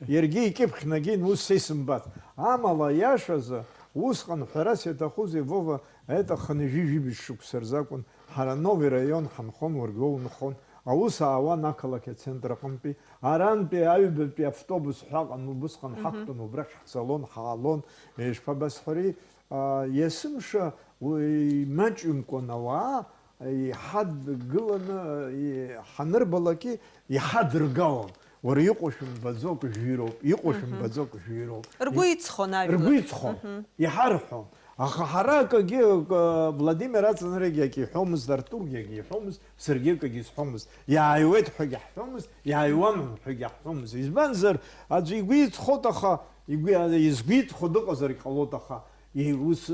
Иаргьы икьыԥхьны агьин ус са исымбац. Амала, иашазы, усҟан ҳәарас иаҭахузеи, Вова, аиҭахханы ҩажәи жәибжь шықәса рзы акәын, ҳара Нови раион ҳанхон, уаргьы уоунхон, аус аауан ақалақь ацентр аҟынтәи, арантәи аҩбатәи автобус ҳәа ыҟан, убысҟан ҳақәтәан, убрахь ҳцалон, ҳаалон, ишԥабасҳәари, а, есымша уи маҷымкәан ауаа иҳадгыланы, и-, ҳанырбалакгьы иҳадыргалон. Уара иҟоу шәымбаӡо акы жәироуп, иҟоу шәымбаӡо акы жәироуп. Ргәы иҵхон ажәлар. Ргәы иҵхон, иҳарҳәон. Аха ҳара акагьы, акы, Владимир аҵанарагьы акы иҳәомызт, Артургьы акы иҳәомызт, саргьы акагьы исҳәомызт. Иааиуеит ҳәагьы ҳҳәомызт, иааиуан ҳәагьы ҳҳәомызт. Избанзар, аӡәы игәы иҵхот, аха игәы, изгәы иҵхо дыҟазаргь ҟалот, аха Иус, э,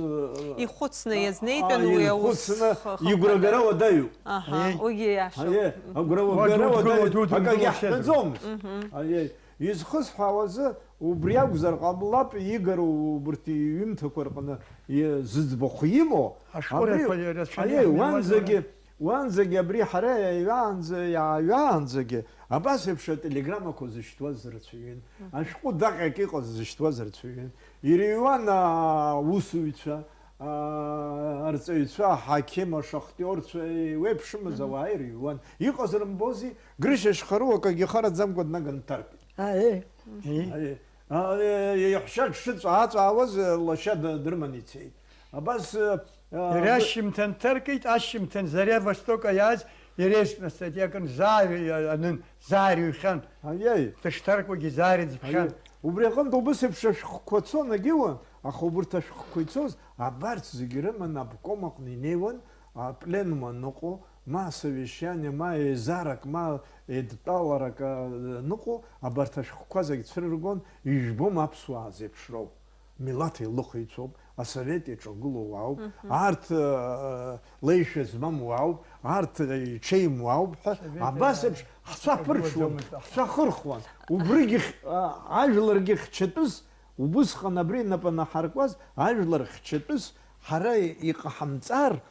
ихәыцны иазнеитәын, а, уи аус ихәыцны хы-, игәрагара уадаҩуп. Аҳа, уигьы иашоуп. Аиеи, агәра угара уадаҩуп, акагьы ҳҳәаӡомызт. Аиеи, изхысҳәаауазы убри акәзар ҟамлап, Игор убырҭ иҩымҭақәа рҟны и-, зыӡбахә имоу, ашколақәа абри, рацәаны аиеи, иаҳмиуазар. Уанӡагьы, уанӡагьы абри ҳара иааҩаанӡа, иааҩаанӡагьы абас еиԥш ателеграммақәа зышьҭуаз рацәаҩын, ашәҟәы даҟьак иҟаз зышьҭуаз рацәаҩын. Ирыҩуан аусуҩцәа, аа, арҵаҩцәа, аҳақьым, ашахтиорцәа, еиуеиԥшымыз ауаа ирыҩуан. Иҟаз рымбози, Грышьа Шьхаруа акагьы ихараӡамкәа днаганы дҭаркит. Аиеи. Аиеи. А, е-, иаҳәшьа дшыҵәааҵәаауаз, лашьа д-, дрыманы ицеит. Абас, а, иара ашьжьымҭан дҭаркит, ашьжьымҭан Заря Востока иааз иара изтәны астатиа кын заа ҩ-, анын, заа ирыҩхьан. Аиеи. Дышҭаркуагьы заа ирыӡбхьан. Аиеи. Убри аҟынтә убыс еиԥш ашәҟәқәа цон, агьиуан, аха убырҭ ашәҟәқәа ицоз абарҭ зегьы рыманы обком аҟны инеиуан, апленум аныҟоу, ма асовещание, ма еизарак, ма еидтәаларак, а, аныҟоу, абарҭ ашәҟәқәа зегь цәырыргон, ижәбом аԥсуаа зеиԥшроу. Милаҭ еилыхеицәоуп, асовет иаҿагылоу уаауп, арҭ, э, леишәа змам уаауп, арҭ, э, иҽеим уаауп ҳәа, абас еиԥш ҳцәа ԥырҽуан, ҳцәа хырхуан. Убригьы х-, а, ажәларгьы хьчатәыс, убысҟан абри инапы анаҳаркуаз, ажәлар хьчатәыс ҳара иҟаҳамҵар,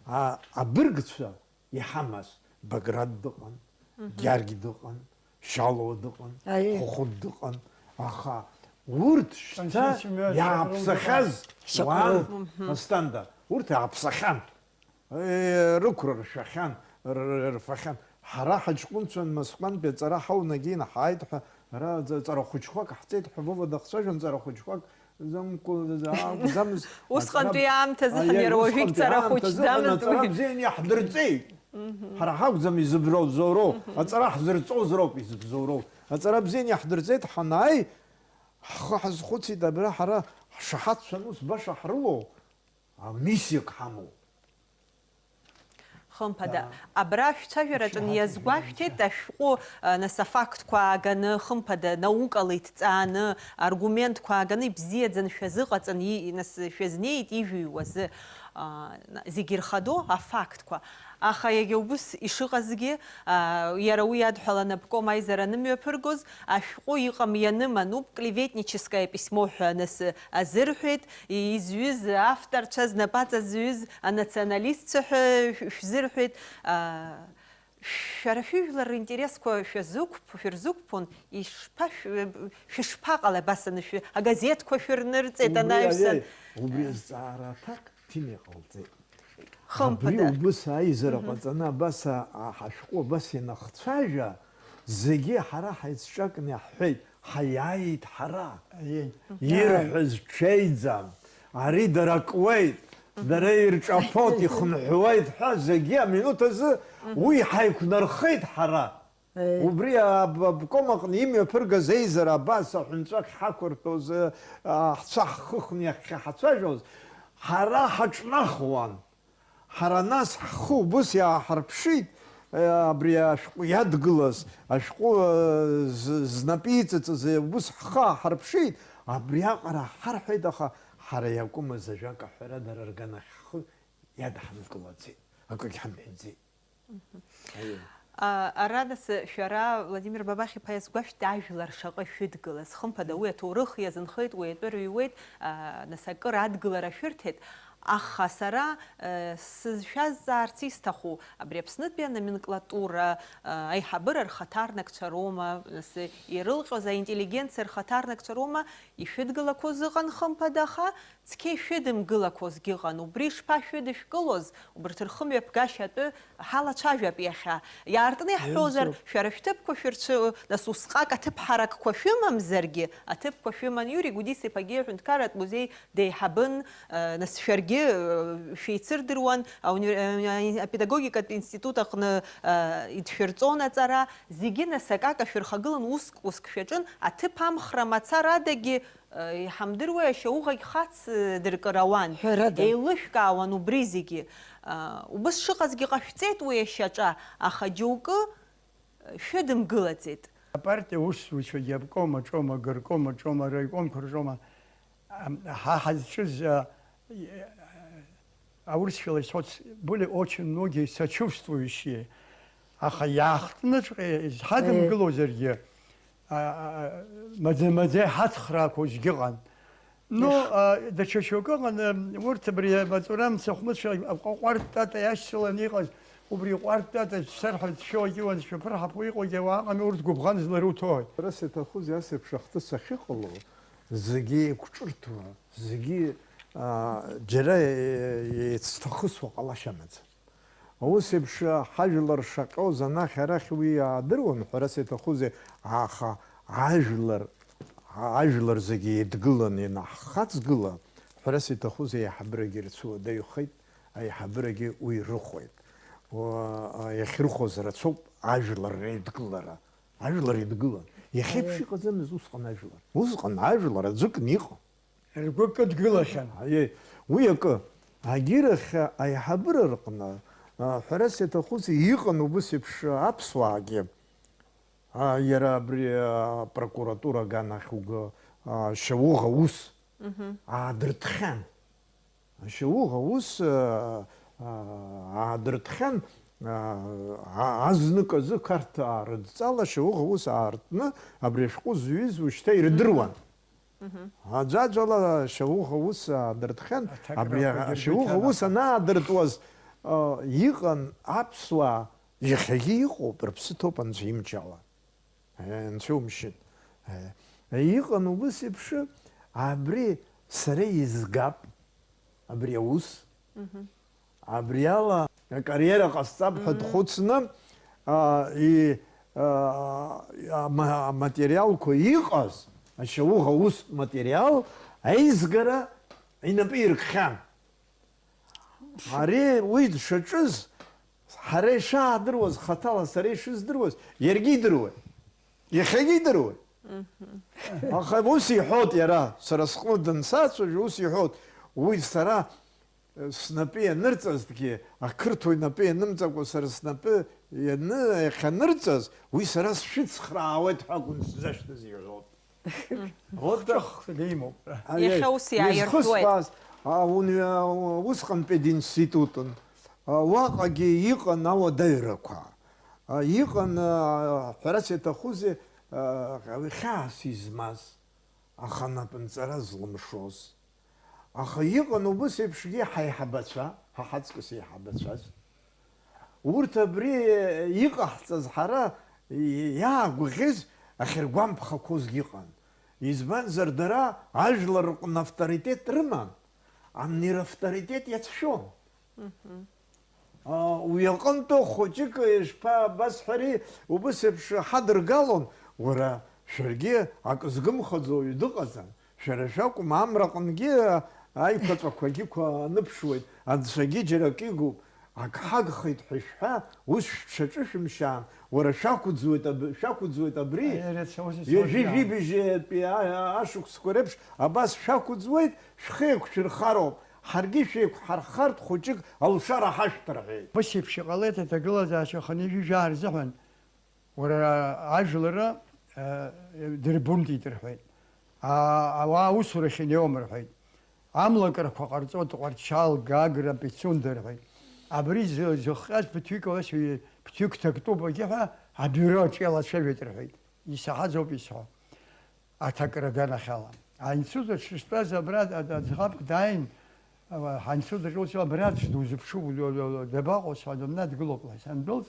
а, абыргцәа иҳамаз Баграт дыҟан, Гьаргь дыҟан, Шьалуа дыҟан, Хәыхәыт дыҟан, аха урҭ шьҭа иааԥсахьаз уаан, Асҭанда, урҭ иааԥсахьан, рықәра ршәахьан, рфахьан. Ҳара ҳаҷкәынцәан Москвантәи аҵара ҳауны агьины ҳааит ҳәа, ара ҵара хәыҷқәак ҳҵеит ҳәа Вова дахцәажәон, ҵара хәыҷқәак Акәӡамыз, усҟантәи аамҭазы ҳан иара уажәы ҵара хәыҷӡамызт уи. Аҵара бзианы иаҳдырҵеит. Ҳара ҳакәӡам изыбзоуроу, аҵара ҳзырҵоз роуп изыбзоуроу. Аҵара бзианы иаҳдырҵеит, ҳанааи, ҳхы ҳазхәыцит, абра ҳара ҳшаҳаҭцәан ус баша ҳрылоу, миссиак ҳамоу. Хымԥада, абра шәцәажәараҿы иазгәашәҭеит ашәҟәы, нас, афактқәа ааганы, хымԥада, наукала иҭҵааны, аргументқәа ааганы ибзиаӡаны шәазыҟаҵан, и-, нас, шәазнеит ижәыҩуазы. аа, зегьы ирхадоу афактқәа. Аха иагьа убыс ишыҟазгьы, аа, иара уи иадҳәалан обком аизара анымҩаԥыргоз, ашәҟәы иҟам ианым ануп, клеветническое письмо ҳәа нас азырҳәеит, изҩыз авторцәа, знапаҵа зҩыз анационалистцәа ҳәа шә-, шәзырҳәеит. Аа, шәара шәыжәлар ринтересқәа шәазықәԥ-, шәырзықәԥон, ишԥа-, шәышԥаҟалеи абас анышәы-, агазеҭқәа шәырнырҵеит, убри анаҩсан? Аиеи, убри азҵаара аҭак Ҭина иҟалҵеит. Хымԥада. Абри убыс аизара ҟаҵаны абас а-, а-, ҳашәҟәы абас ианахцәажәа, зегьы ҳара ҳаицҿакны иаҳҳәеит, ҳаиааит ҳара. Аиеи. Ирҳәаз ҽеиӡам, ари дара акуеит, дара ирҿаԥоит, ихынҳәуеит ҳәа зегьы аминуҭ азы уи ҳаиқәнархеит ҳара. Э. Убри аб-, обком аҟны имҩаԥыргаз еизара абас аҳәынҵәа ахьҳақәырҭәоз, э, ҳцәа ҳхыхны иахьҳацәажәоз, ҳара ҳаҿнахуан. Ҳара нас ҳхы убыс иааҳарԥшит, э, абри ашәҟәы иадгылаз, ашәҟәы, э, з-, знапы иҵыҵыз, э, убыс ҳхы ааҳарԥшит, абриаҟара ҳарҳәеит, аха ҳара иакәымыз ажәак аҳәара дара рганахь ҳхы иадҳамкылаӡеит, акгьы ҳамҳәаӡеит. Мгм. Аиеи. А, ара, нас, шәара Владимир Бабахь-иԥа иазгәашәҭ ажәлар шаҟа шәыдгылаз. Хымԥада, уи аҭоурых иазынхеит, уи атәы рыҩуеит, а, нас, акыр адгылара шәырҭеит. Аха сара, э, сызшәазҵаарц исҭаху, абри Аԥснытәи аноменклатура, э, аиҳабыра рхаҭарнакцәа роума, нас, ирылҟьоз аинтеллигенциа рхаҭарнакцәа роума ишәыдгылақәоз ыҟан, хымԥада, аха цқьа ишәыдымгылақәозгьы ыҟан. Убри шԥашәыдышәкылоз, убарҭ рхымҩаԥгашьа атәы ҳалацәажәап иахьа. Иаартны иаҳҳәозар, шәара шәҭыԥқәа шәырцәы-, нас, усҟак аҭыԥ ҳаракқәа шәымамзаргьы, аҭыԥқәа шәыман. Иури Гәдис-иԥагьы аҳәынҭқарратә музеи деиҳабын, э, нас, шәаргьы, э, шәеицырдыруан, ауни-, э, апедагогикатә институт аҟны, э, идшәырҵон аҵара. Зегьы, нас, акака шәырхагылан, уск-уск шәаҿын, аҭыԥ амхра мацарадагьы Иҳамдыруеи, ашьауӷагь хац дыркыр ауан. Ҳәарада. Еилышәкаауан убри зегьы. Убыс шыҟазгьы ҟашәҵеит уи ашьаҿа, аха џьоукы шәыдымгылаӡеит. Апартиа усзуҩцәагьы, обком аҿома, горком аҿома, араикомқәа рҿома, ам, ҳа ҳазҿыз, а, аурысшәала исҳәоит, были очень многие сочувствующие. Аха иаахтныҵәҟьа изҳадымгылозаргьы, а, а, а, маӡа-маӡа иҳацхраақәозгьы ыҟан. Ну, а, даҽа шьоукы ыҟан, м, урҭ абри амаҵура мцахәмыцәа аҟәа-, ҟәарҭтата иашьцыланы иҟаз, убри ҟәарҭтата сарҳәоит, шәоугьы уан шәаԥырҳаԥуа иҟоугьы ауаа ыҟами, урҭ гәыбӷан зларуҭои? Ҳәарас иаҭахузеи, ас еиԥш ахҭыс ахьыҟало, зегьы еиқәҿырҭуа, зегьы, аа, џьара еицҭахысуа ҟалашьа амаӡам. Ус еиԥш ҳажәлар шаҟьоз анахь-арахь уи иаадыруан, ҳәарас иаҭахузеи, аха ажәлар, ажәлар зегьы еидгылан ианаҳхаҵгыла, ҳәарас иаҭахузеи, аиҳабырагьы рцәыуадаҩхеит, аиҳабырагьы уи рыхәеит. Уа-, иахьрыхәоз рацәоуп ажәлар реидгылара. Ажәлар еидгылан. Иахьеиԥш иҟаӡамызт усҟан ажәлар. Усҟан ажәлар аӡәыкны иҟан. Ргәы кыдгылахьан. Аиеи, уи акы. Агьырахь аиҳабыра рҟны, а, ҳәарас иаҭахузеи, иҟан убыс еиԥш аԥсуаагьы. А, иара абри, а, апрокуратура аганахь уга, а, шьауӷа ус аадыртхьан. Шьауӷа ус, а, а, аадыртхьан, а, а, азнык азы Қарҭаа рыдҵала шьауӷа ус аартны, абри ашәҟәы зҩыз ушьҭа ирдыруан. Аӡәаӡәала шьауӷа ус аадыртхьан, абри ашьауӷа ус анаадыртуаз, а, иҟан аԥсуаа, иахьагьы иҟоуп, рыԥсы ҭоуп анцәа имчала. Э, анцәа умшьын. Э, иҟан убыс еиԥш, абри сара изгап, абри аус. Абри ала акариера ҟасҵап ҳәа дхәыцны, а, и-, а, ама-, аматериалқәа иҟаз, ашьауӷа ус материал аизгара инапы иркхьан. Ари уи дшаҿыз, ҳара ишаадыруаз, хаҭала сара ишыздыруаз, иаргьы идыруан. Иахьагьы идыруан. Аха ус иҳәоит иара, сара сҟны дансацәажәо, ус иҳәоит, уи сара, э, снапы ианырҵазҭгьы, ақырҭуа инапы ианымҵакәа сара снапы ианы-, иахьанырҵаз, уи сара сшәыцхраауеит ҳәа акәын сзашьҭаз иҳәоит. Вот. Хҿыхгьы имоуп. Иахьа ус иааиртуеит. Изхысҳәааз, Ауни-, усҟантәи динститутын. Уаҟагьы иҟан ауадаҩрақәа. Иҟан, ҳәарас иаҭахузеи, хьаас измаз, аха напынҵара злымшоз. Аха иҟан убыс еиԥшгьы ҳаиҳабацәа, ҳа ҳаҵкыс еиҳабацәаз. Урҭ абри иҟаҳҵаз ҳара иаагәаӷьыз ахьыргәамԥхақәозгьы ыҟан. Избанзар, дара ажәлар рҟны авторитет рыман, амни равторитет иацәшәон. Мгм. А, уи аҟынтәы хәыҷык, ишԥа-, басҳәари, убыс еиԥш ҳадыргалон, уара, шәаргьы акы згымхаӡо уаҩ дыҟаӡам. Шәара шәакәым, амра аҟынгьы аиқәаҵәақәагьы қәа-, аныԥшуеит, анцәагьы џьара акы игуп. Ак ҳагхеит ҳәа шәҳәа, ус шәҽаҿышәымшьаан, уара шәақәӡуеит аб-, шәақәӡуеит абри, Аиареи ацәа ус ҩажәи исоуп, жәибжьтәи а-, а-, ашықәсқәа реиԥш абас шәақәӡуеит, шәхы еиқәшәырхароуп, ҳаргьы шәеиқәҳархартә хәыҷык алшара ҳашәҭ рҳәеит. Ус еиԥш иҟалеит аҭагылазаашьа хынҩажәи жәаа рзыҳәан. Уара ажәлары, э, дырбунтит рҳәеит. А-, ауаа аусурахь инеиуам рҳәеит. Амлакрақәа ҟарҵоит Тҟәарчал, Гагра, Пицунда рҳәеит. Абри зы-, зыхҟьаз ԥыҭҩык ала сҩ-, ԥыҭҩык ҭактәуп егьи ҳәа абиуро аҿы иалацәажәеит рҳәеит. Исаҳаӡоуп исҳәо. Аҭакра аганахьала. Аинститут аҿы сызтәаз абра ад-, аӡӷабк дааин, а, ҳаинститут аҿы ус абра аӡә дузыԥшуп, ду-, ду-, ду-, дабаҟоу сҳәан, дымнадгылоуп ҳәа сандәылҵ,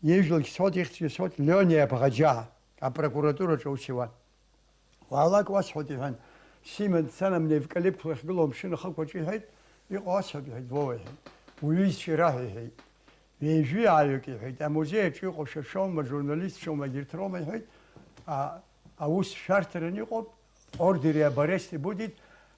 ижәлагь сҳәоит, ихьӡгьы сҳәоит, Леони Абӷаџьаа, апрокуратураҿы аус иуан. Уаалак уасҳәоит, иҳәан, симан дцан, амни аевкалипт уахьгылоу амшын ахықәаҿ, иҳәеит, иҟоу асҳәап, иҳәеит, Вова, иҳәеит, уҩызцәа ираҳәа, иҳәеит. Ҩажәи ааҩык, иҳәеит, амузеи аҿы иҟоу шәа шәоума, журналистцәоума, егьырҭ роума, иҳәеит, а, аус шәарҭаран иҟоуп, ордери абарести будит,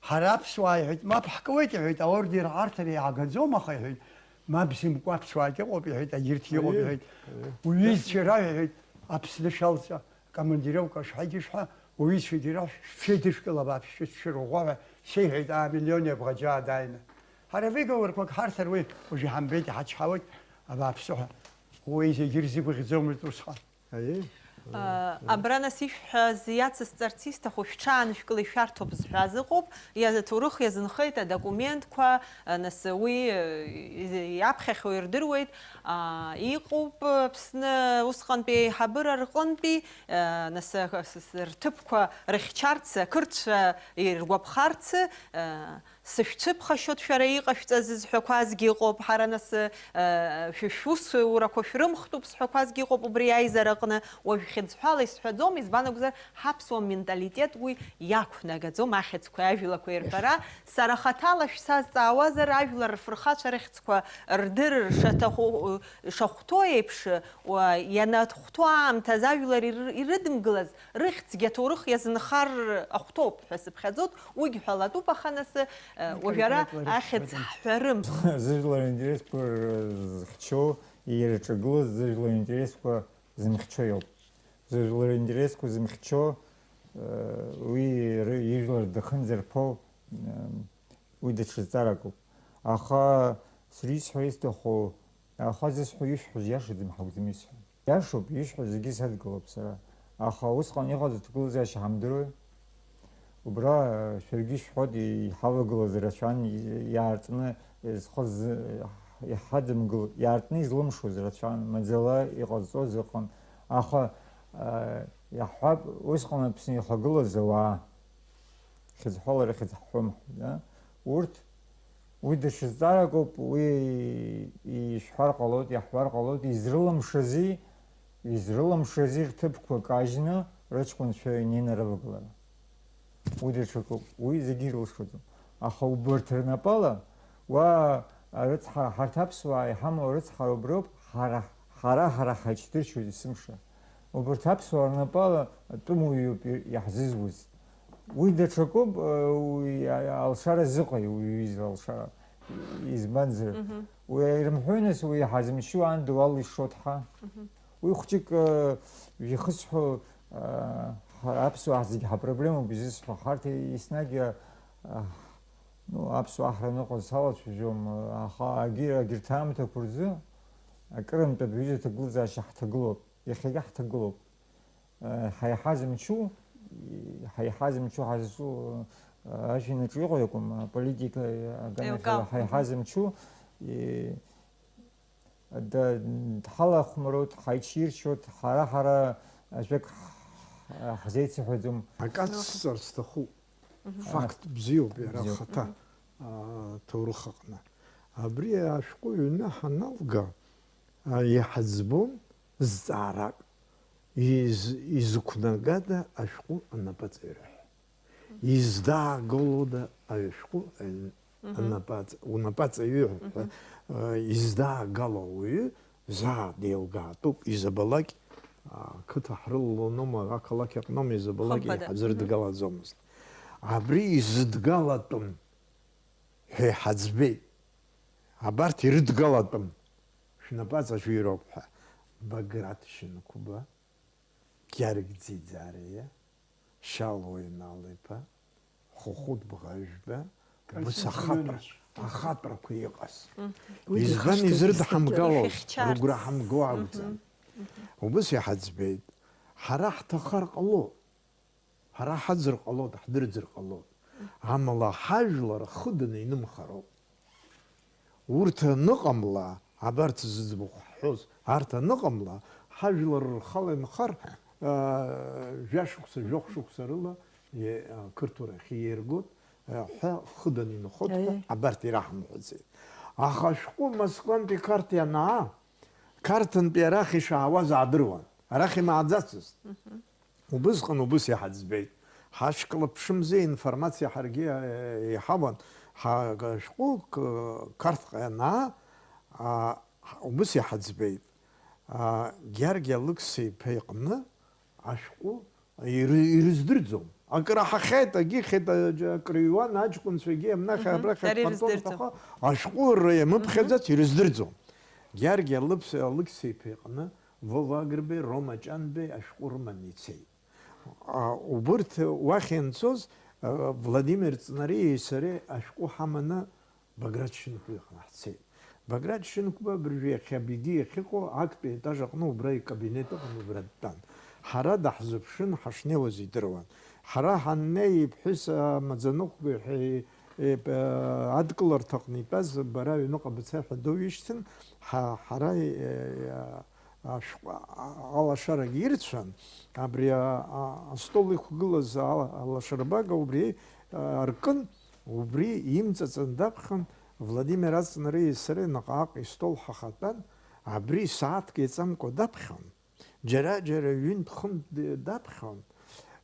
ҳара аԥсуаа, иҳәеит, мап ҳкуеит, иҳәеит, аордер ҳарҭар иаагаӡом, аха, иҳәеит, мап зымкуа аԥсуаагьы ыҟоуп, иҳәеит, егьырҭгьы ыҟоуп, Аиеи, иҳәеит, аиеи. Уҩызцәа ираҳәа, иҳәеит, Аԥсны шәалҵ-, Командировка шәҳәагьы шәҳәа, уҩызцәагьы раҳә, шәҽеидышәкыл абааԥс, шәыцәшәырӷәӷәа ҳәа сеиҳәеит, аа, Миллиони Абӷаџьаа дааины. Ҳара авиаговорқәак ҳарҭар уи уажә иҳамбеит, иҳачҳауеит, абааԥсы ҳәа. Уи зегьы ирзыгәаӷьӡомызт усҟан. Аиеи. А, абра нас ишәҳәаз иацысҵарц исҭаху, шәҽаанышәкыла ишәарҭоуп зҳәаз ыҟоуп, иа-, аҭоурых иазынхеит адокументқәа, а, нас уи, э, из-, иаԥхьахьоу ирдыруеит, а, иҟоуп, Аԥсны усҟантәи аиҳабыра рҟынтәи, Нас, с-, с-, рҭыԥқәа рыхьчарц, ақырҭцәа иргәаԥхарц, сышәцәыԥхашьоит шәара иҟашәҵаз зҳәақәазгьы ыҟоуп, ҳара нас, шәа шәусурақәа шәрымхтәуп зҳәақәазгьы ыҟоуп убри аизараҟны, уажә хьыӡҳәала исҳәаӡом, избан акәзар, ҳаԥсуа менталитет уи иақәнагаӡом, ахьӡқәеи ажәлақәеи рҳәара, сара хаҭала шәсазҵаауазар, ажәлар рфырхацәа рыхьӡқәа рдырыр шаҭаху, шахәҭоу еиԥш, уа, ианахәҭоу аамҭазы ажәлар ир-, ирыдымгылаз рыхьӡгьы аҭоурых иазынхар ахәҭоуп ҳәа сыԥхьаӡоит, уигь ҳәалатәуп, аха нас, э, уажәы ара ахьӡ ҳҳәарым. Зыжәлар интересқәа зыхьчо, ирҿагылаз зыжәлар интересқәа зымхьчо иоуп. Зыжәлар интересқәа зымхьчо, э, уи р-, ижәлар дахынӡарԥо, э, уи даҽа зҵааракуп. Аха сара исҳәо исҭаху, аха зысҳәо ишәҳәоз иашаӡам, ҳакәӡам исҳәо. Иашоуп, ишәҳәо зегьы садгылоуп сара. Аха усҟан иҟаз аҭагылазаашьа ҳамдыруеи? Убра, э, шәаргьы ишәҳәоит, иҳавагылаз рацәан, и-, иаартны, э, зхы зы-, иҳадымгыл-, иаартны излымшоз рацәан, маӡала иҟазҵоз ыҟан. Аха, э, иаҳҳәап, усҟан Аԥсны ихагылаз ауаа, хьыӡ ҳәа лара хьыӡ ҳҳәом, да? Урҭ, уи даҽа зҵааракоуп, уи ишәҳәар ҟалоит, иаҳҳәар ҟалоит, изрылымшази, изрылымшази рҭыԥқәа кажьны рыҷкәынцәа инеины рывагылара. Уи даҽакуп, уи зегьы ирылшаӡом. Аха убарҭ рнапала, уа, арыцҳа-, ҳарҭ аԥсуаа иҳамоу арыцҳара уброуп, ҳара, ҳара, ҳара ҳаиҿдыршьоит есымша. Убарҭ аԥсуаа рнапала атәымуаҩуп и-, иаҳзызуз. Уи даҽакуп, э, уи, а-, алшара зыҟаи, уи ҩыза алшара? Избанзар, Мгм. уи ирымҳәои, нас, уи ҳазымчу аан дуал ишшо ҭҳа? Мгм. Уи хәҷык, э, ихысҳәо, э, ҳа-, аԥсуаа зегь ҳапроблемоуп изысҳәо. Ҳарҭ еснагь, э, ну, аԥсуаа ҳраныҟаз салацәажәом, аха агьыр-, агьырҭ аамҭақәа рзы акырынтә абри аҩыза аҭагылазаашьа ҳҭагылоуп. Иахьагьы ҳҭагылоуп. Э, ҳаиҳаз мчу, ҳаиҳаз мчу ҳазҿу, Ажәҩанаҿ иҟоу иакәым, аполитика аганахьала Еилкаам. Ҳа иҳазымчу, и-, да-, дҳалахәмароуп, ҳаиҽирччоит, ҳара-ҳара ажәак ҳ-, ҳзеицыҳәаӡом. Акы ацсҵар сҭахуп. Мгм. Факт бзиоуп иара Бзиоуп. Ахаҭа, Мгм. аа, ҭоурых аҟны. Абри ашәҟәы ҩны ҳаналга, а, иҳаӡбон зҵаарак, из-, изықәнагада ашәҟәы анапаҵаҩра ҳәа? Издаагалода ашәҟәы, э, Мгм. анапаҵ-, унапаҵаҩы ҳәа, Мгм. э, издаагало ауаҩы заа деилгаатәуп, изабалак, а, қыҭа ҳрылалоноума, ақалақь аҟноума, изабалак Хымԥада. Иҳазырдгалаӡомызт. Мгм. Абри изыдгалатәым ҳәа иҳаӡбеит. Абарҭ ирыдгалатәым, шәнапаҵаҩыроуп ҳәа. Баграт Шьынқәба, Гьаргь Ӡиӡариа, Шьалуа Инал-иԥа, Хәыхәыт Бӷажәба, Константин убыс ахаԥра, Семенович. Ахаԥрақәа иҟаз. Мгм. Уи Избан дыхашҭуеит. Изырдҳамгало, Ирыхьчарц. Рыгәра ҳамго акәӡам. Мгм. Мгм. Убыс иҳаӡбеит. Ҳара ҳҭахар ҟалоит. Ҳара ҳаӡыр ҟалоит, ҳдырӡыр ҟалоит. Амала ҳажәлар хыданы инымхароуп. Урҭ аныҟамла, абарҭ зыӡбахә ҳҳәоз, арҭ аныҟамла, ҳажәлар рхала инхар, аа, жәашықәса, жәохә шықәса рыла, е-, ақырҭуа рахьы иеиргоит, а, ҳәа хыданы инхоит ҳәа, Аиеи. Абарҭ ираҳамҳәаӡеит. Аха ашәҟәы Москвантәи Қарҭ ианаа, Қарҭынтәи арахь ишаауаз аадыруан. Арахь имааӡацызт. Мгм. Убысҟан убыс иҳаӡбеит. Ҳашьклаԥшымзи, информациа ҳаргьы, э, иҳауан. Ҳа-, шәҟәык, э, Қарҭҟа ианаа, а, ҳ-, убыс иҳаӡбеит. А, Гьаргь Алықьса-иԥа иҟны ашәҟәы иры-, ирыздырӡом. Акы раҳахьеит, акгьы ихьеит, аџ-, акрыҩуан, аҷкәынцәагьы иамнахьа Мгм. Абрахь Ара акартон ирыздырӡом. Ҭаха, ашәҟәы р-, иамыԥхьаӡац, Мгм. Ирыздырӡом. Гьаргь Алықьса-, Алықьса-иԥа иҟны Вова Агрбеи, Рома Ҷанбеи ашәҟәы рыманы ицеит. А, убырҭ уахь ианцоз, а, Владимир Ҵнариеи сареи ашәҟәы ҳаманы Баграт Шьынқәба иҟны ҳцеит. Баграт Шьынқәба абыржәы иахьа Бигьы иахьыҟоу актәи аетаж аҟны убра икабинет ыҟан, убра дтәан. Ҳара даҳзыԥшын, ҳашнеиуаз идыруан. Ҳара ҳаннеи, иԥҳәыс амаӡаныҟәгаҩ ҳәа и-, и-, адкыларҭаҟны итәаз, бара аҩныҟа быца ҳәа доуишьҭын, ҳа-, ҳара, е, е, ашәҟәы, а-, алашарагьы ирцәан, абри, а, а, астол иқәгылаз ала-, алашарбага убри, а, аркын, убри имҵаҵан даԥхьон, Владимир Аҵнариеи сареи наҟ-ааҟ истол ҳахатәан, абри сааҭк иаҵамкәа даԥхьон, џьара-џьара ҩынтә-хынтә д-, даԥхьон,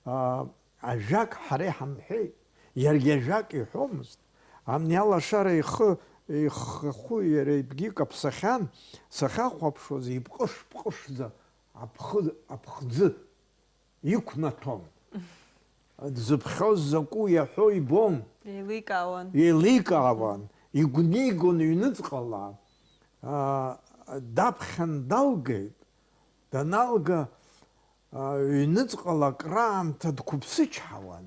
а, ажәак ҳара иҳамҳәеит, иаргьы ажәак иҳәомызт. Амни алашара ихы, ихахәы иара итәгьы каԥсахьан, сахьахәаԥшуаз, ипҟыш-пҟышӡа аԥхы-, аԥхӡы иқәнаҭәон. Дзыԥхьоз закәу иаҳәо ибон. Еиликаауан. Еиликаауан, игәнигон ҩныҵҟала. Аа, даԥхьан далгеит. Даналга, аа, ҩныҵҟала акраамҭа дқәыԥсычҳауан.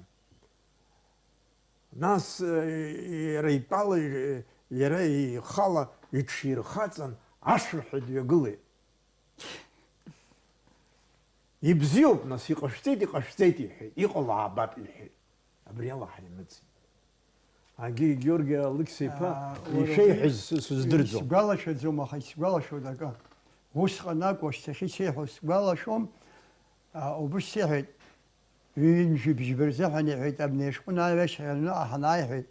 Нас, э, иара итәала, э, иара ихала иҽирхаҵан, ашырҳәа дҩагылеит. Ибзиоуп, нас, иҟашәҵеит, иҟашәҵеит, иҳәеит, иҟало аабап, иҳәеит. Абри ала ҳаимыӡеит. Агьи Георги Алықьса-иԥа Аа, уара ишәеиҳәаз убри с-, сыздырӡом. Исгәалашәаӡом, аха исгәалашәоит акы. Усҟан акәу, шьҭахьы исеиҳәо сгәалашәом. А, убыс сеиҳәеит, ҩынҩажәи бжьба рзыҳәан, иҳәеит, абни ашәҟәы аҩашьара аҩныҟа ҳанааи, иҳәеит,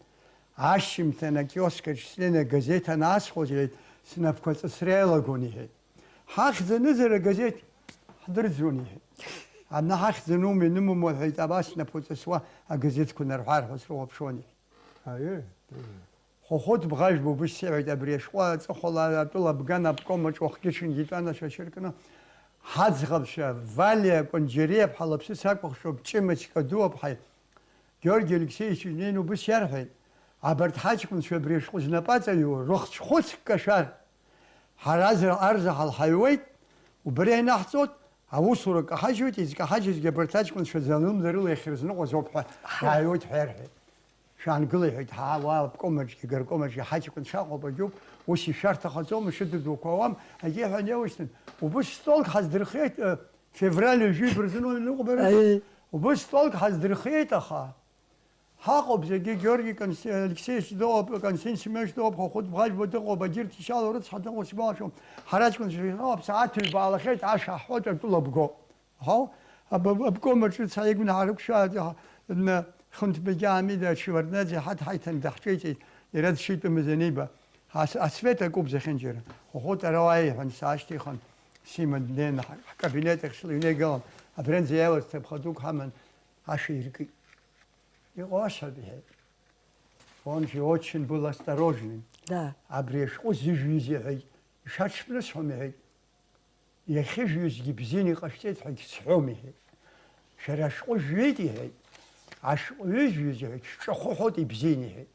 ашьжьымҭан акиоск аҿы снеины агазеҭ анаасхәоз, иҳәеит, снапқәа ҵысра иалагон, иҳәеит. Ҳахьӡ анызар агазеҭ ҳдырӡуан, иҳәеит. Абна ҳахьӡ анума, ианымума, иҳәеит, абас снапқәа ҵысуа агазеҭқәа нарҳәы-аарҳәуа срыхәаԥшуан, иҳәеит. Аиеи. Хәыхәыт Бӷажәба убыс иҳәеит, абри ашәҟәы аҵыхәала атәыла абган аобком аҿы уахгьы-ҽынгьы итәан ашәашьыркны. Ҳаӡӷабцәа Валиа Кәанџьариаԥҳа лыԥсыс акәыхшоуп, Ҷымач Кадуаԥҳаи Георги Алексеевичи днеины убыс иарҳәеит, абарҭ ҳаҷкәынцәа абри ашәҟәы знапы аҵаҩуа рыхцә хәыцк кашәар, ҳара азра арзаҳал ҳаҩуеит, убри ианаҳҵоит, аусура каҳажьуеит, изкаҳажьызгьы абарҭ аҷкәынцәа залымдарыла иахьырзныҟәаз ауп ҳәа ҳааҩуеит ҳәа иарҳәеит. Шәаангыла, иҳәеит, ҳа, уа аобкомаҿгьы, горкомаҿгьы ҳаҷкәынцәа ыҟоуп, агьоуп, ус ишәарҭахаӡом, шәыдыдуқәа ауам, агьи ҳәа неушьҭын. Убыс столк ҳаздырхиеит, э, февраль ҩажәи бырзын уаҩ ныҟәбара. Аиеи. Убыс столк ҳаздырхиеит, аха Ҳаҟоуп зегьы, Георги Конс-, Алексеевич дыҟоуп, Константин Семенович дыҟоуп, Хәыхәыт Бӷажәба дыҟоуп, Агьырҭ Ишьалоу рыцҳа дыҟоуп, сгәалашәом. Ҳараӡәк нцәа иҟоуп, сааҭ ҩба аалахеит, ашәа ҳҳәоит, атәыла бго. Ҳау, аб-, аб-, обком аҿы ца игәнаҳа рықәшәааит, н-, Хынҭбегьы Аамида Ачеварднаӡе ҳаҭ ҳаиҭан даҳҿеиҵеит, иара дшитәымыз аниба. Ас-, асвет акуп зехьынџьара. Хәыхәыт ара уааи, иҳәан, саашьҭихын, сима днеины ҳ-, ҳкабинет ахь слыҩнеигалан, абранӡа иааиуаз ҭыԥха дук ҳаман, ашәа иркит. Иҟоу ашәа, иҳәеит. Он же очень был осторожный. Да. Абри ашәҟәы зыжәҩыз иҳәеит, ишаҽԥнысҳәом иҳәеит. Иахьыжәҩызгьы бзианы иҟашәҵеит ҳәагьы сҳәом иҳәеит. Шәара ашәҟәы жәҩеит иҳәеит, ашәҟәы ҩыжәҩыз иҳәеит, шәҿахәы ҳәоит ибзианы иҳәеит.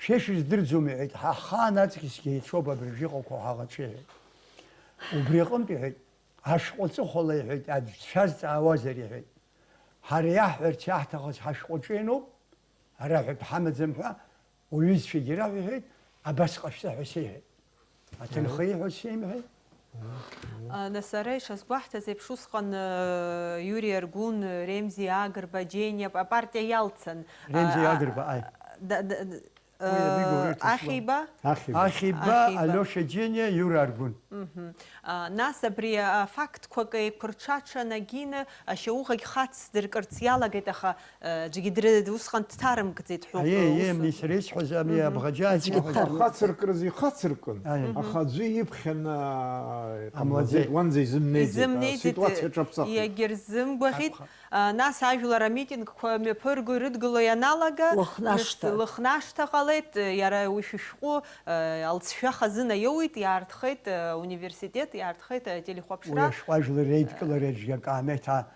Шәа ишәыздырӡом иҳәеит, ҳа ҳхаан аҵкьысгьы еицәоуп абыржәы иҟақәоу ҳаӷацәа иҳәеит. Убри аҟынтә иҳәеит, ашәҟәы аҵыхәала иҳәеит, аӡә дшәазҵаауазар иҳәеит. Ҳара иаҳҳәарц иаҳҭахыз ҳашәҟәы аҿы иануп, ара ҳәатә ҳамаӡам ҳәа, уҩызцәагьы раҳәа иҳәеит, абас ҟашәҵа ҳәа сеиҳәеит. Аҭынха ииҳәоз сеимҳәеит. А, нас ара ишазгәаҳҭаз еиԥш, усҟан, э, Иури Аргәын, Ремзи Агрба, Џьениа апартиа иалцан. Ремзи А, а, Агрба, аи. да, да, д-, Уи абигоу э, ирҭоз Ахиба? Ахиба. Ахиба, Ахиба. Алиоша Џьениа, Иура Аргәын. Мгм. А, нас абри, а, афактқәак еиқәырҽаҽа нагины ашьауӷагь хацдыркырц иалагеит, аха, э, аӡәгьы дры-, усҟан дҭарымкӡеит ҳәа Аиеи, ус- ами, сара исҳәаз, ами, Мгм. абӷаџьааҭ Аӡәгьы иҳәаз. Дҭарымкӡеит. Ихацыркрыз ихацыркын, Мгм. аха аӡәы иԥхьаны, а, Амлаӡеит. Уанӡа изымнеиӡеит, а, Изымнеиӡеит, ситуациа ҿаԥҵахит. Иагьырзымгәаӷьит. Акәхап. А, нас ажәлар амитингқәа мҩаԥырго ирыдгыло ианалага, Лыхнашҭа. Нас Лыхнашҭа ҟалеит, иара уи шәышәҟәы, а, алҵшәа хазы наиоуит, иаартхеит, а, университет, иаартхеит, а, Уи телехәаԥшра. Ашәҟәы ажәлар реидкылареиҿгьы акаамеҭ а-,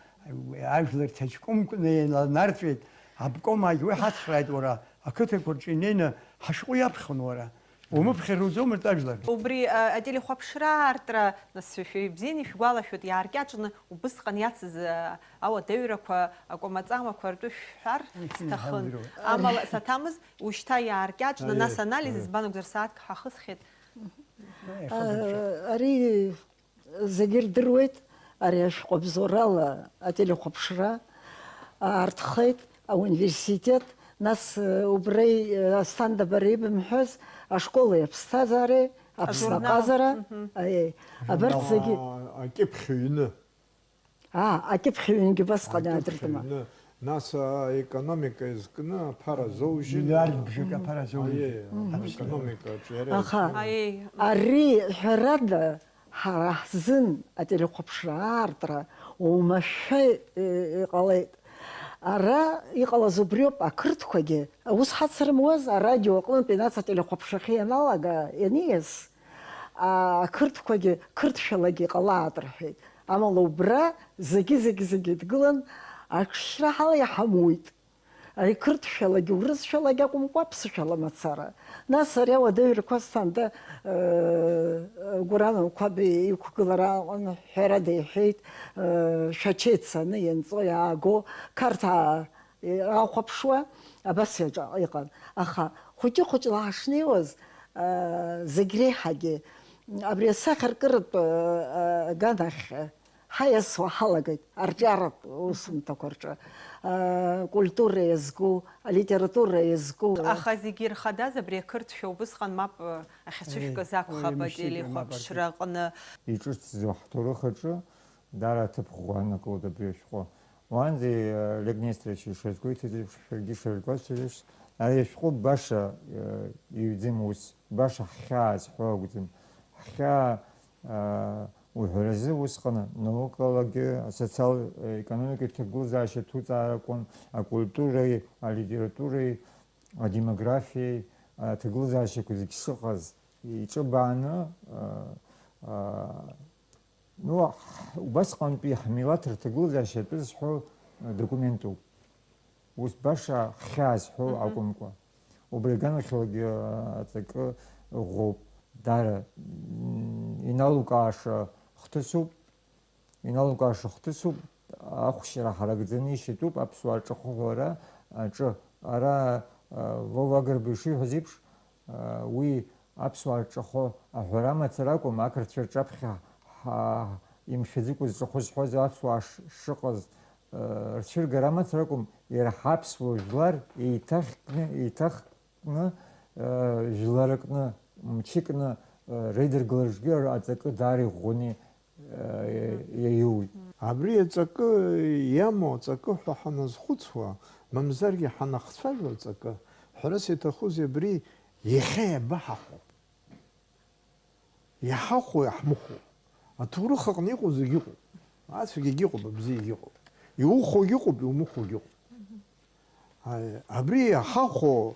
ажәлар ҭаҷкәымкны инанарҵәеит, обкомагь уи ҳацхрааит, уара, ақыҭақәа рҿы инеины ҳашәҟәы иаԥхьон, уара. Умыԥхьар уӡомызт ажәлар. Убри, а, ателехәаԥшра аартра, нас, шәа ибзианы ишәгәалашәоит, иааркьаҿны убысҟан иацыз, а, ауадаҩрақәа, акәамаҵамақәа ртәы шәҳәар Уи сҭахын. Сынҳәамдыруа. Амала саҭамыз, ушьҭа иааркьаҿны, Аиеи, нас анализ аиеи. Избан акәзар сааҭк ҳахысхьеит. Аиеи, А, хабаршәа. Ари Зегьы ирдыруеит, ари ашәҟәы абзоурала ателехәаԥшра аартхеит, ауниверситет, нас, э, убра, э, Асҭанда бара ибымҳәаз, ашколи аԥсҭазаареи, Аԥсны Ажурнал. Аҟазара, Мгм. Аиеи, абарҭ Ажурнал. Зегьы. А, акьыԥхь ҩны. Аа, акьыԥхь ҩынгьы убасҟан Акьыԥхь иаадыртма. Ҩны. Нас аекономика иазкны аԥара зоужьын. Миллиард бжак аԥара зоужьын. Аиеи, Мгм. Аԥсны. Аекономика аҿы иара Аха иазкны. Аиеи. Ари, ҳәарада, ҳара ҳзын ателехәаԥшра аартра уамашәа, э, иҟалеит. Ара иҟалаз убриоуп, ақырҭқәагьы аус ҳацрымуаз, арадио аҟнытә инац ателехәаԥшрахьы ианалага, ианиас, а, ақырҭқәагьы қырҭшәалагьы иҟалааит рҳәеит. Амала убра зегьы, зегьы, зегьы дгылан, аҽшьра ҳала иҳамуит. Ари қырҭшәалагьы, урысшәалагьы акәымкәа, аԥсышәала мацара. Нас ари ауадаҩрақәа Асҭанда, э, Гәырам Қәаби иқәгылара аҟны ҳәарада иҳәеит, э, Шәачеи дцаны ианҵо иааго Қарҭаа иаахәаԥшуа абас иаҿа-, иҟан. Аха хәыҷы-хәыҷла ҳашнеиуаз, э, зегь реиҳагьы абри асахьаркыратә, э, э, аганахь, э, ҳаиасуа ҳалагеит арҿиаратә усумҭақәа рҿы, акультура иазку, алитература иазку. Аха зегьы ирхадаз абри ақырҭшәа убысҟан мап, э, ахьацәышәкыз Уи, акәхап уи мышьҭеиҵар мап ателехәаԥшра аҿы. Аҟны. Иҿыцӡоу ҳҭоурых аҿы даара аҭыԥ ӷәӷәа анакылоит абри ашәҟәы. Уаанӡа, э, Олег Нестерович ишазгәеиҭаз еиԥш, шәаргьы шәазгәеиҭаз еиԥш, ари ашәҟәы баша, э, иҩӡам ус, баша ҳхьаа зҳәо акәӡам. Ҳхьаа, э, уҳәаразы усҟан наукалагьы, асоциал-, э, економикатә ҭагылазаашьа ҭуҵааракәын, акультуреи, алитературеи, адемографиеи, аҭагылазаашьақәа зегь шыҟаз иҿыбааны, э, э, Ну, ҳ-, убасҟантәи ҳмилаҭ рҭагылазаашьа атәы зҳәо, э, документуп. Ус баша ҳхьаа зҳәо Мгм. акәымкәа. Убри аганахьалагьы, э, аҵакы ӷәӷәоуп. Даара, м, иналукааша хҭысуп. Иналукааша хҭысуп. Ахәшьара ҳаракӡаны ишьатәуп аԥсуаа рҿахәы ҳәара аҿы. Ара, э, Вова Агрба ишиҳәаз еиԥш, Уи аԥсуаа рҿахәы аҳәара мацара акәым, ақырҭцәа рҿаԥхьа ҳа-, имшәаӡакәа зҿахәы зҳәоз аԥсуаа ш-, шыҟаз, Рцәыргара мацара акәым, иара ҳаԥсуа жәлар еиҭахкны, еиҭахкны, жәларакны, мчыкны, реидыргаларҿгьы аҵакы даара иӷәӷәаны иаиуит. Абри аҵакы иамоу аҵакы ҳәа ҳаназхәыцуа, мамзаргьы ҳанахцәажәо аҵакы, ҳәарас иаҭахузеи абри иахьа иабаҳахәо? Иҳахәо, иаҳмыхәо. Аҭоурых аҟны иҟоу зегьы ыҟоуп. Ацәгьагьы ыҟоуп, абзиагьы ыҟоуп. Иухәогьы ыҟоуп, иумыхәогьы ыҟоуп. Аи, абри иҳахәо,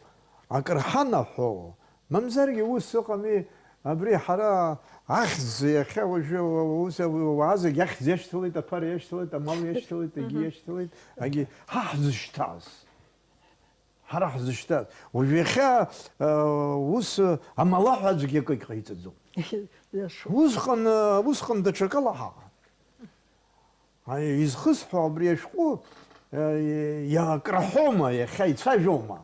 акыр ҳанаҳәо, мамзаргьы ус ыҟами, абри ҳара ахьӡ иахьа уажәы ус ауаа зегь ахьӡ иашьҭалеит, аԥара иашьҭалеит, амал иашьҭалеит, егьи иашьҭалеит, егьи ҳа ҳзышьҭаз. Ҳара ҳзышьҭаз. Уажә иахьа, э, ус, э, амалаҳәа аӡәгьы акгьы ҟаиҵаӡом. Иашоуп. Усҟан, э, усҟан даҽакала ҳаҟан. Аи, изхысҳәо абри ашәҟәы, э, иакраҳәома, иахьа ицәажәома?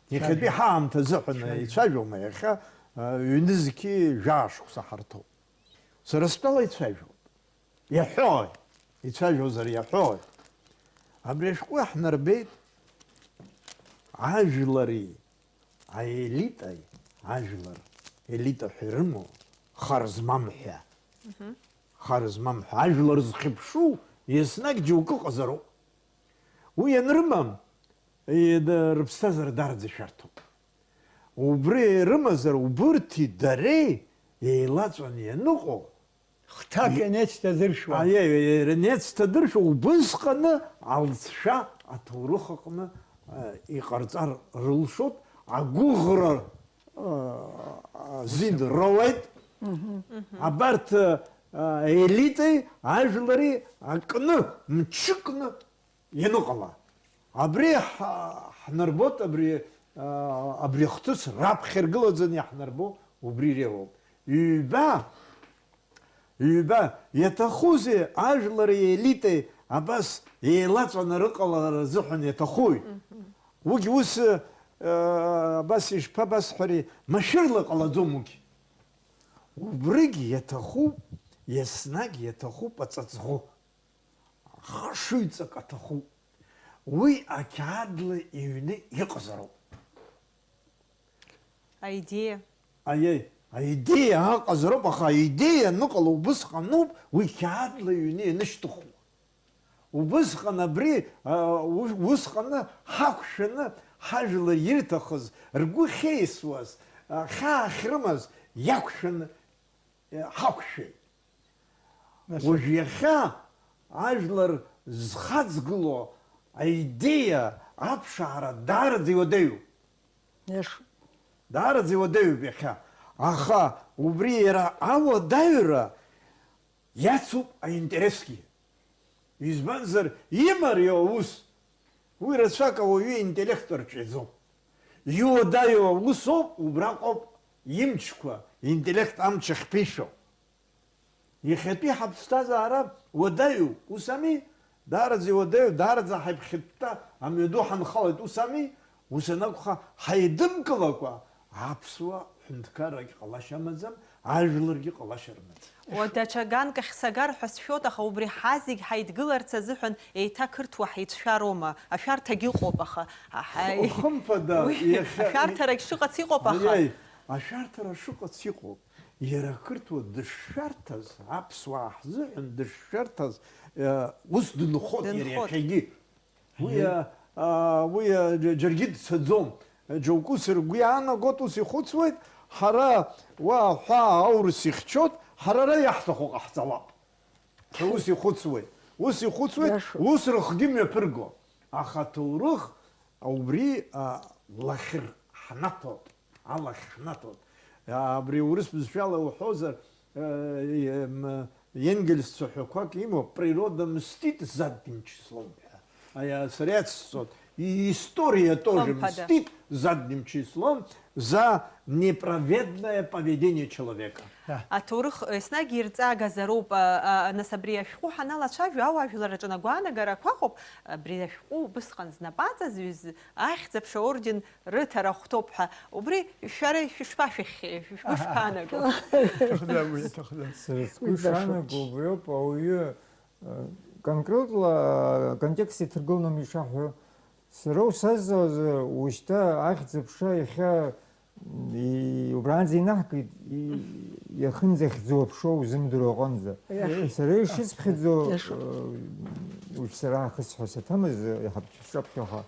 Иахьатәи ҳаамҭа азыҳәан ицәажәома, иахьа, э, ҩнызқьи жәаа шықәса ҳарҭоуп. Сара стәала ицәажәоит. Иаҳәои? Ицәажәозар иаҳәои? Абри ашәҟәы ҳнарбеит ажәлари аелитаи, ажәлар елита ҳәа ирымоу, хар змам ҳәа. Мгм. Хар змам ҳәа. Ажәлар зхьыԥшу еснагь џьоукы ыҟазароуп. Уи ианрымам, е, да, рыԥсҭазаара даараӡа ишәарҭоуп. Убри рымазар, убырҭи дареи еилаҵәаны ианыҟоу, хҭак ианеицҭадыршәуа. Аиеи, ианеицҭадыршәуа, убысҟаны алҵшәа аҭоурых аҟны, а, иҟарҵар рылшоит, агәыӷра, а, азин роуеит. Мгм. Абарҭ, а, елитеи ажәлари акны, мчыкны ианыҟала. Абри ҳа-, ҳнарбоит, абри, а, абри ахҭыс раԥхьа иргылаӡаны иаҳнарбо убри реиуоуп. Ҩба, ҩба, иаҭахузеи ажәлари аелитеи абас еилаҵәаны рыҟалара рзыҳәан иаҭахуи? Мгм. Уигь ус, а, абас ишԥабасҳәари, машәырла ҟалаӡом уигь. Убригь иаҭахуп, еснагь иаҭахуп аҵаҵӷәы. Хшыҩҵак аҭахуп. Уи ақьаадла иҩны иҟазароуп. Аидеиа. Аиеи, аидеиа аҟазароуп, аха аидеиа аныҟало убысҟаноуп уи қьаадла иҩны ианышьҭыхуа. Убысҟан абри, а, у-, усҟаны ҳақәшәаны, ҳажәлар ирҭахыз, ргәы ахьеисуаз, а, хьаа ахьрымаз иақәшәаны, а, ҳақәшәеит. Нас уажә иахьа ажәлар зхаҵгыло аидеиа аԥшаара даараӡа иуадаҩуп. Иашоуп. Даараӡа иуадаҩуп иахьа. Аха убри иара ауадаҩра иацуп аинтересгьы. Избанзар, имариоу аус, уи рацәак ауаҩы интеллект рҿиаӡом. Иуадаҩу аус ауп, убраҟоуп имчқәа, интеллект амч ахьԥишәо. Иахьатәи ҳаԥсҭазаара уадаҩуп, ус ами? Даараӡа иуадаҩу, даараӡа ҳаиԥхьытта амҩаду ҳанхалеит, ус ами? Ус анакәха, ҳаидымкылакәа, аԥсуа ҳәынҭқаррагь ҟалашьа амаӡам, ажәларгьы ҟалашьа рымаӡам. Уа, даҽа ганк ахь сагар ҳәа сшәоит, аха убри ҳазегь ҳаидгыларц азыҳәан еиҭа қырҭуа ҳаицәшәароума? Ашәарҭагь ыҟоуп, аха, аҳаи. Хымԥада, уи иахьа ашәарҭарагь шыҟац иҟоуп, аха. Аиеи, ашәарҭара шыҟац иҟоуп. Иара ақырҭуа дышшәарҭаз, аԥсуаа ҳзыҳәан дышшәарҭаз, э, ус дынхоит иара. Дынхоит. Иахьагьы. Уи, а, а, уи, а, џ-, џьаргьы дцаӡом. Џьоукы ус ргәы иаанагоит, ус ихәыцуеит, ҳара уа аҳәаа аурыс ихьчоит, ҳара ара иаҳҭаху ҟаҳҵалап. Ус ихәыцуеит. Ус ихәыцуеит, иашоуп. Ус рыхгьы мҩаԥырго. Аха аҭоурых убри, а, лахьыр ҳнаҭоит, алахь ҳнаҭоит. А, абри урыс бызшәала уҳәозар, э, э, м, Енгельс цәаҳәақәак имоуп, природа мстит задним числом ҳәа. Аиа, сара иацсҵоит. И история тоже, хымԥада, мстит задним числом за неправедное поведение человека. Да. Аҭоурых еснагь ирҵагазароуп, а, а, нас абри ашәҟәы ҳаналацәажәо ауаажәлар рҿы агәаанагарақәа ыҟоуп, абри ашәҟәы убысҟан знапы аҵазҩыз Ахьӡ-аԥша орден рыҭара ахәҭоуп ҳәа, убри шәара шәышԥашәыхьхьеи, шәгәы шԥаанаго? Иҭахӡам, уи иҭахӡам. Сара сгәы ишаанаго убриоуп, ауаҩы, э, конкретла контекст иҭыргыланы ишаҳҳәо, сара усазҵааз, ушьҭа ахьӡ-аԥша иахьа, и-, убранӡа инаҳкит, и-, иахьынӡахьӡу аԥшоу узымдыруа аҟынӡа. Иаша. Сара ишысԥхьаӡо, Иаша. Э, уажә сара ахысҳәа саҭамыз, иҳаԥ-, шәҿаԥхьаха.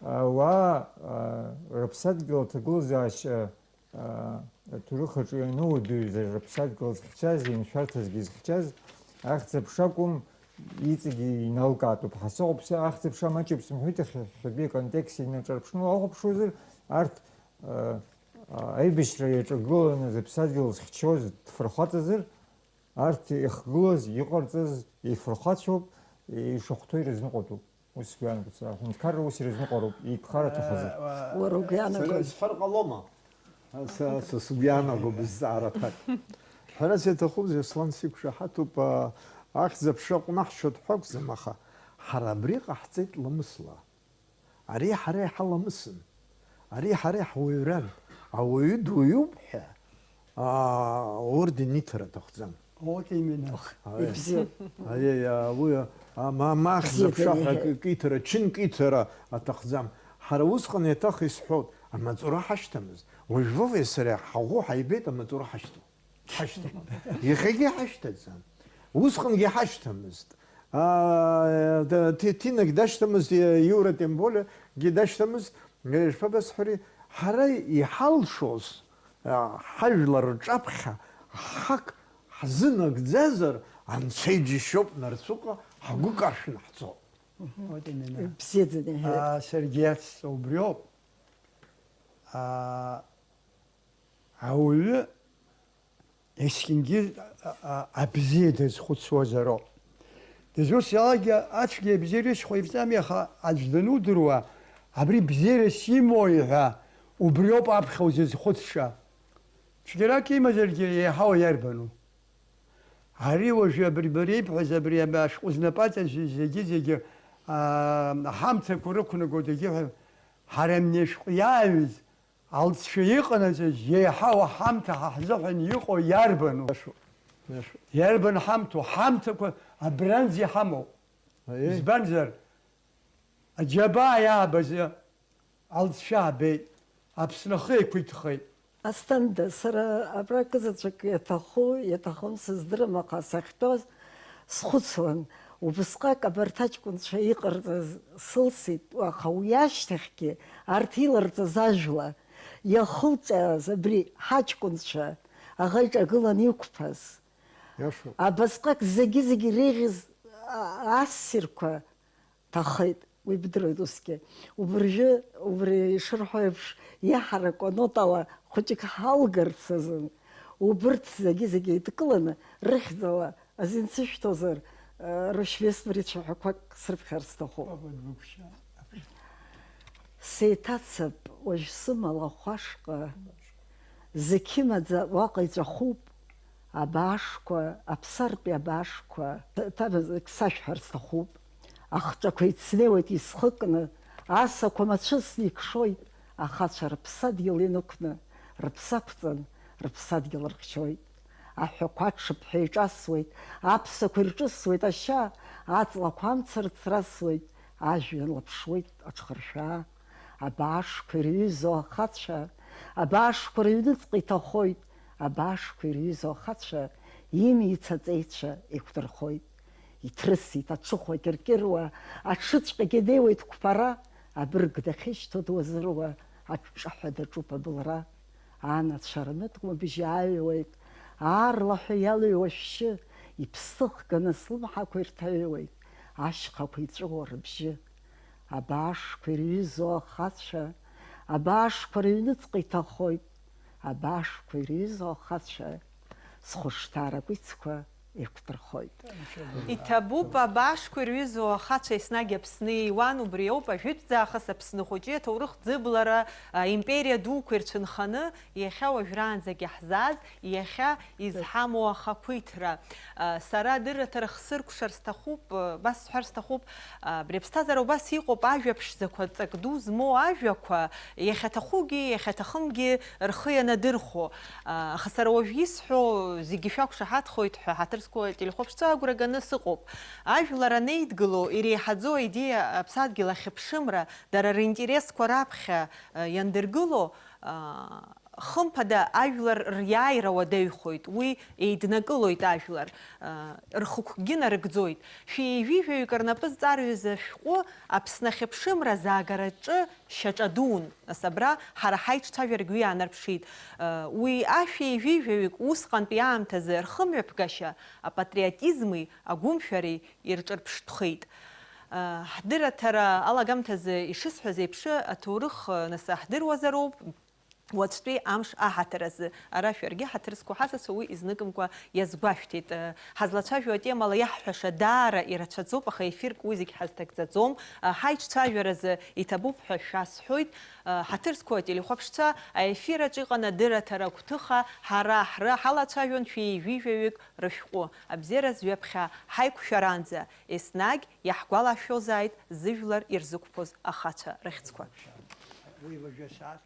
Ауаа, э, рыԥсадгьыл аҭагылазаашьа, э, аҭоурых аҿы иану уадаҩзар рыԥсадгьыл зыхьчаз, иншәарҭазгьы зыхьчаз, ахьӡ-аԥша акәым, иҵегьы иналкаатәуп. Ҳасыҟоуп, ахьӡ-аԥша маҷуп сымҳәеит, иахьа-, иахьатәи аконтекст инаҿарԥшны уахәаԥшуазар, арҭ, э, аибашьра иаҿагыланы зыԥсадгьыл зыхьчоз дфырхаҵазар, арҭ ихгылаз, иҟарҵаз, ифырхацәоуп, ишахәҭоу ирызныҟәатәуп. Ус сгәы иаанагоит сара. Аҳәынҭқарра ус ирызныҟәароуп, игхар аҭахызар. Уара угәы Сара иаанагоит? Исҳәар ҟалома? Са, са сгәы иаанаго бызҵаара аҭак. Ҳәарас иаҭахузеи, Аслан, сиқәшаҳаҭуп, а, ахьӡ-аԥша аҟәнаҳшьоит ҳәа акәӡам, аха ҳара абри ҟаҳҵеит ламысла. Ари ҳара иҳаламысын. Ари ҳара иҳуаҩран. Ауаҩы дуаҩуп ҳәа, аа, аорден иҭара аҭахӡам. Вот именно. Аиеи. Ибзиоуп. Аиеи, а, уи, а, ма-, ма ахьӡ-аԥша ҳәа акы иҭара, чынк иҭара аҭахӡам. Ҳара усҟан еиҭах исҳәот, амаҵура ҳашьҭамызт. Уажә Вовеи сареи ҳаӷоу ҳаибеит, амаҵура ҳашьҭам. Ҳашьҭам. Иахьагьы ҳашьҭаӡам. Усҟангьы ҳашьҭамызт. Аа, да, Ти-, Тинагь дашьҭамызт, Иура тем более-гьы дашьҭамызт. Ишԥабасҳәари, ҳара иҳалшоз, аа, ҳажәлар рҿаԥхьа ҳҳақ ҳзынагӡазар, анцәа иџьашьоуп, нарцәыҟа ҳгәы каршәны ҳцо. Мгм, вот именно. Ибзиаӡаны иҳәеит. Аа, саргьы иацсҵо убриоуп. Аа, ауаҩы есқьынгьы, а, а, абзиа дазхәыцуазароуп. Дызусҭазаалакгьы ацәгьеи абзиареи шьхәа ивҵами, аха аӡә данудыруа, абри бзиарас имои ҳәа, убриоуп аԥхьа узызхәыцша. Цәгьарак имазаргьы еиҳау иарбану? Ари уажәы абри бара ибҳәаз, абри ашәҟәы знапаҵаҩцәа зегьы-зегьы, аа, аҳамҭақәа рықәнаго дагьыҳәа, ҳара амни ашәҟәы иааҩыз алҵшәа иҟанаҵаз, еиҳау аҳамҭа ҳа ҳзыҳәан иҟоу иарбану? Иашоуп, иашоуп. Иарбан ҳамҭоу? Ҳамҭақәа абранӡа иҳамоуп. Аиеи. Избанзар, аџьабаа иаабаз алҵшәа аабеит, Аԥсны ахы еиқәиҭхеит. Асҭанда, сара абра акызаҵәык иаҭаху, иаҭахым сыздырам, аха сахьтәоз схәыцуан, убысҟак абарҭ аҷкәынцәа иҟарҵаз сылсит, аха уи ашьҭахьгьы арҭ иларҵаз ажәла иахылҿиааз абри ҳаҷкәынцәа аӷа иҿагылан иқәԥаз. Иашоуп. Абасҟак зегьы-зегьы иреиӷьыз, а, ассирқәа ҭахеит, уи бдыруеит усгьы. Убыржәы, убри ишырҳәо еиԥш, иаҳаракуа нотала хәыҷык ҳалгарц азын, убырҭ зегьы-зегьы еидкыланы, рыхьӡала азин сышәҭозар, э, рышәвестмер ицәаҳәақәак срыԥхьар сҭахуп. Баба дгәыгәшьаа. Сеиҭацап уажә сымала ахәашҟа, зқьы маӡа уаҟа иҵәахуп, абаашқәа, аԥсартәи абаашқәа. Ҭамыз, ак сашәҳәар сҭахуп. Ахҿақәа еицнеиуеит исхыкны, асақәа мацәысны икшоит, ахацәа рыԥсадгьыл инықәны, рыԥсы ақәҵан, рыԥсадгьыл рыхьчоит. Аҳәақәа аҽыԥҳәа иҿасуеит, аԥсақәа ирҿысуеит ашьа, аҵлақәа амца рыцрасуеит, ажәҩан лаԥшуеит аҽхыршәаа. Абаашқәа ирҩызоу ахацәа, абаашқәа рыҩныҵҟа иҭахоит, абаашқәа ирҩызоу ахацәа имиц аҵеицәа еиқәдырхоит. Иҭрысит аҽыхәа кьыркьыруа, аҽыҵәҟьагьы инеиуеит қәԥара, абырг дахьышьҭоу дуазыруа, аҿҿаҳәа даҿуп абылра. Анацәа рнытҟәа бжьы ааҩуеит, аарлаҳәа иалыҩуа шәшьы, иԥсҭыхганы слымҳақәа ирҭаҩуеит, ашьхақәа иҵәыуо рыбжьы. Абаашқәа ирҩызоу ахацәа, абаашқәа рыҩныҵҟа иҭахоит, абаашқәа ирҩызоу ахацәа, схәышҭаара кәицқәа еиқәдырхоит. Иҭабуп, абаашқәа ирҩызоу ахацәа еснагь Аԥсны ииуан, убри ауп ажәытәӡаахыс Аԥсны хәыҷы аҭоурых ӡыблара, а, империа дуқәа ирцәынханы, иахьа уажәраанӡагь иаҳзааз, иахьа изҳамоу ахақәиҭра. А, сара адырраҭара хсыркәшар сҭахуп, а, убас сҳәар сҭахуп, а, абри аԥсҭазаара убас иҟоуп, ажәа ԥшӡақәа ҵак ду змоу ажәақәа, иахьаҭахугьы, иахьаҭахымгьы рхы ианадырхәо. А, аха сара уажә исҳәо зегьы шәақәшаҳаҭхоит ҳәа ҳаҭыр Телехәаԥшцәа агәра ганы сыҟоуп. Ажәлар анеидгыло, иреиҳаӡоу аидеиа аԥсадгьыл ахьыԥшымра, дара ринтересқәа раԥхьа, э, иандыргыло, а, хымԥада ажәлар риааира уадаҩхоит, уи еиднакылоит ажәлар, а, рхықәкгьы нарыгӡоит. Шәи ҩажәаҩык рнапы зҵарҩыз ашәҟәы Аԥсны ахьыԥшымра заагараҿы шьаҿа дуун. Нас абра ҳара ҳаиҿцәажәарагь уи аанарԥшит. Уи ашәи ҩажәи жәаҩык усҟантәи аамҭазы рхымҩаԥгашьа апатриотизми агәымшәареи ирҿырԥштәхеит. Ҳдырраҭара алагамҭазы ишысҳәаз еиԥш, аҭоурых, нас, ҳдыруазароуп. Уаҵәтәи амш аҳаҭыр азы, ара шәаргьы ҳаҭыр зқәу ҳасасцәа уи изныкымкәа иазгәашәҭеит. Ҳазлацәажәо атемала иаҳҳәаша даара ирацәаӡоуп, аха ефирк уи зегь ҳазҭагӡаӡом. Ҳаиҿцәажәаразы иҭабуп ҳәа шәасҳәоит. Ҳаҭыр зқәу ателехәаԥшцәа, аефир аҿы иҟан адырраҭара гәҭыха, ҳара ҳры ҳалацәажәон шәи ҩажәи жәаҩык рышәҟәы. Абзиара зҩаԥхьа ҳаиқәшәаранӡа, еснагь иаҳгәалашәозааит зыжәлар ирзықәԥоз ахацәа рыхьӡқәа. Уи уажәы асааҭ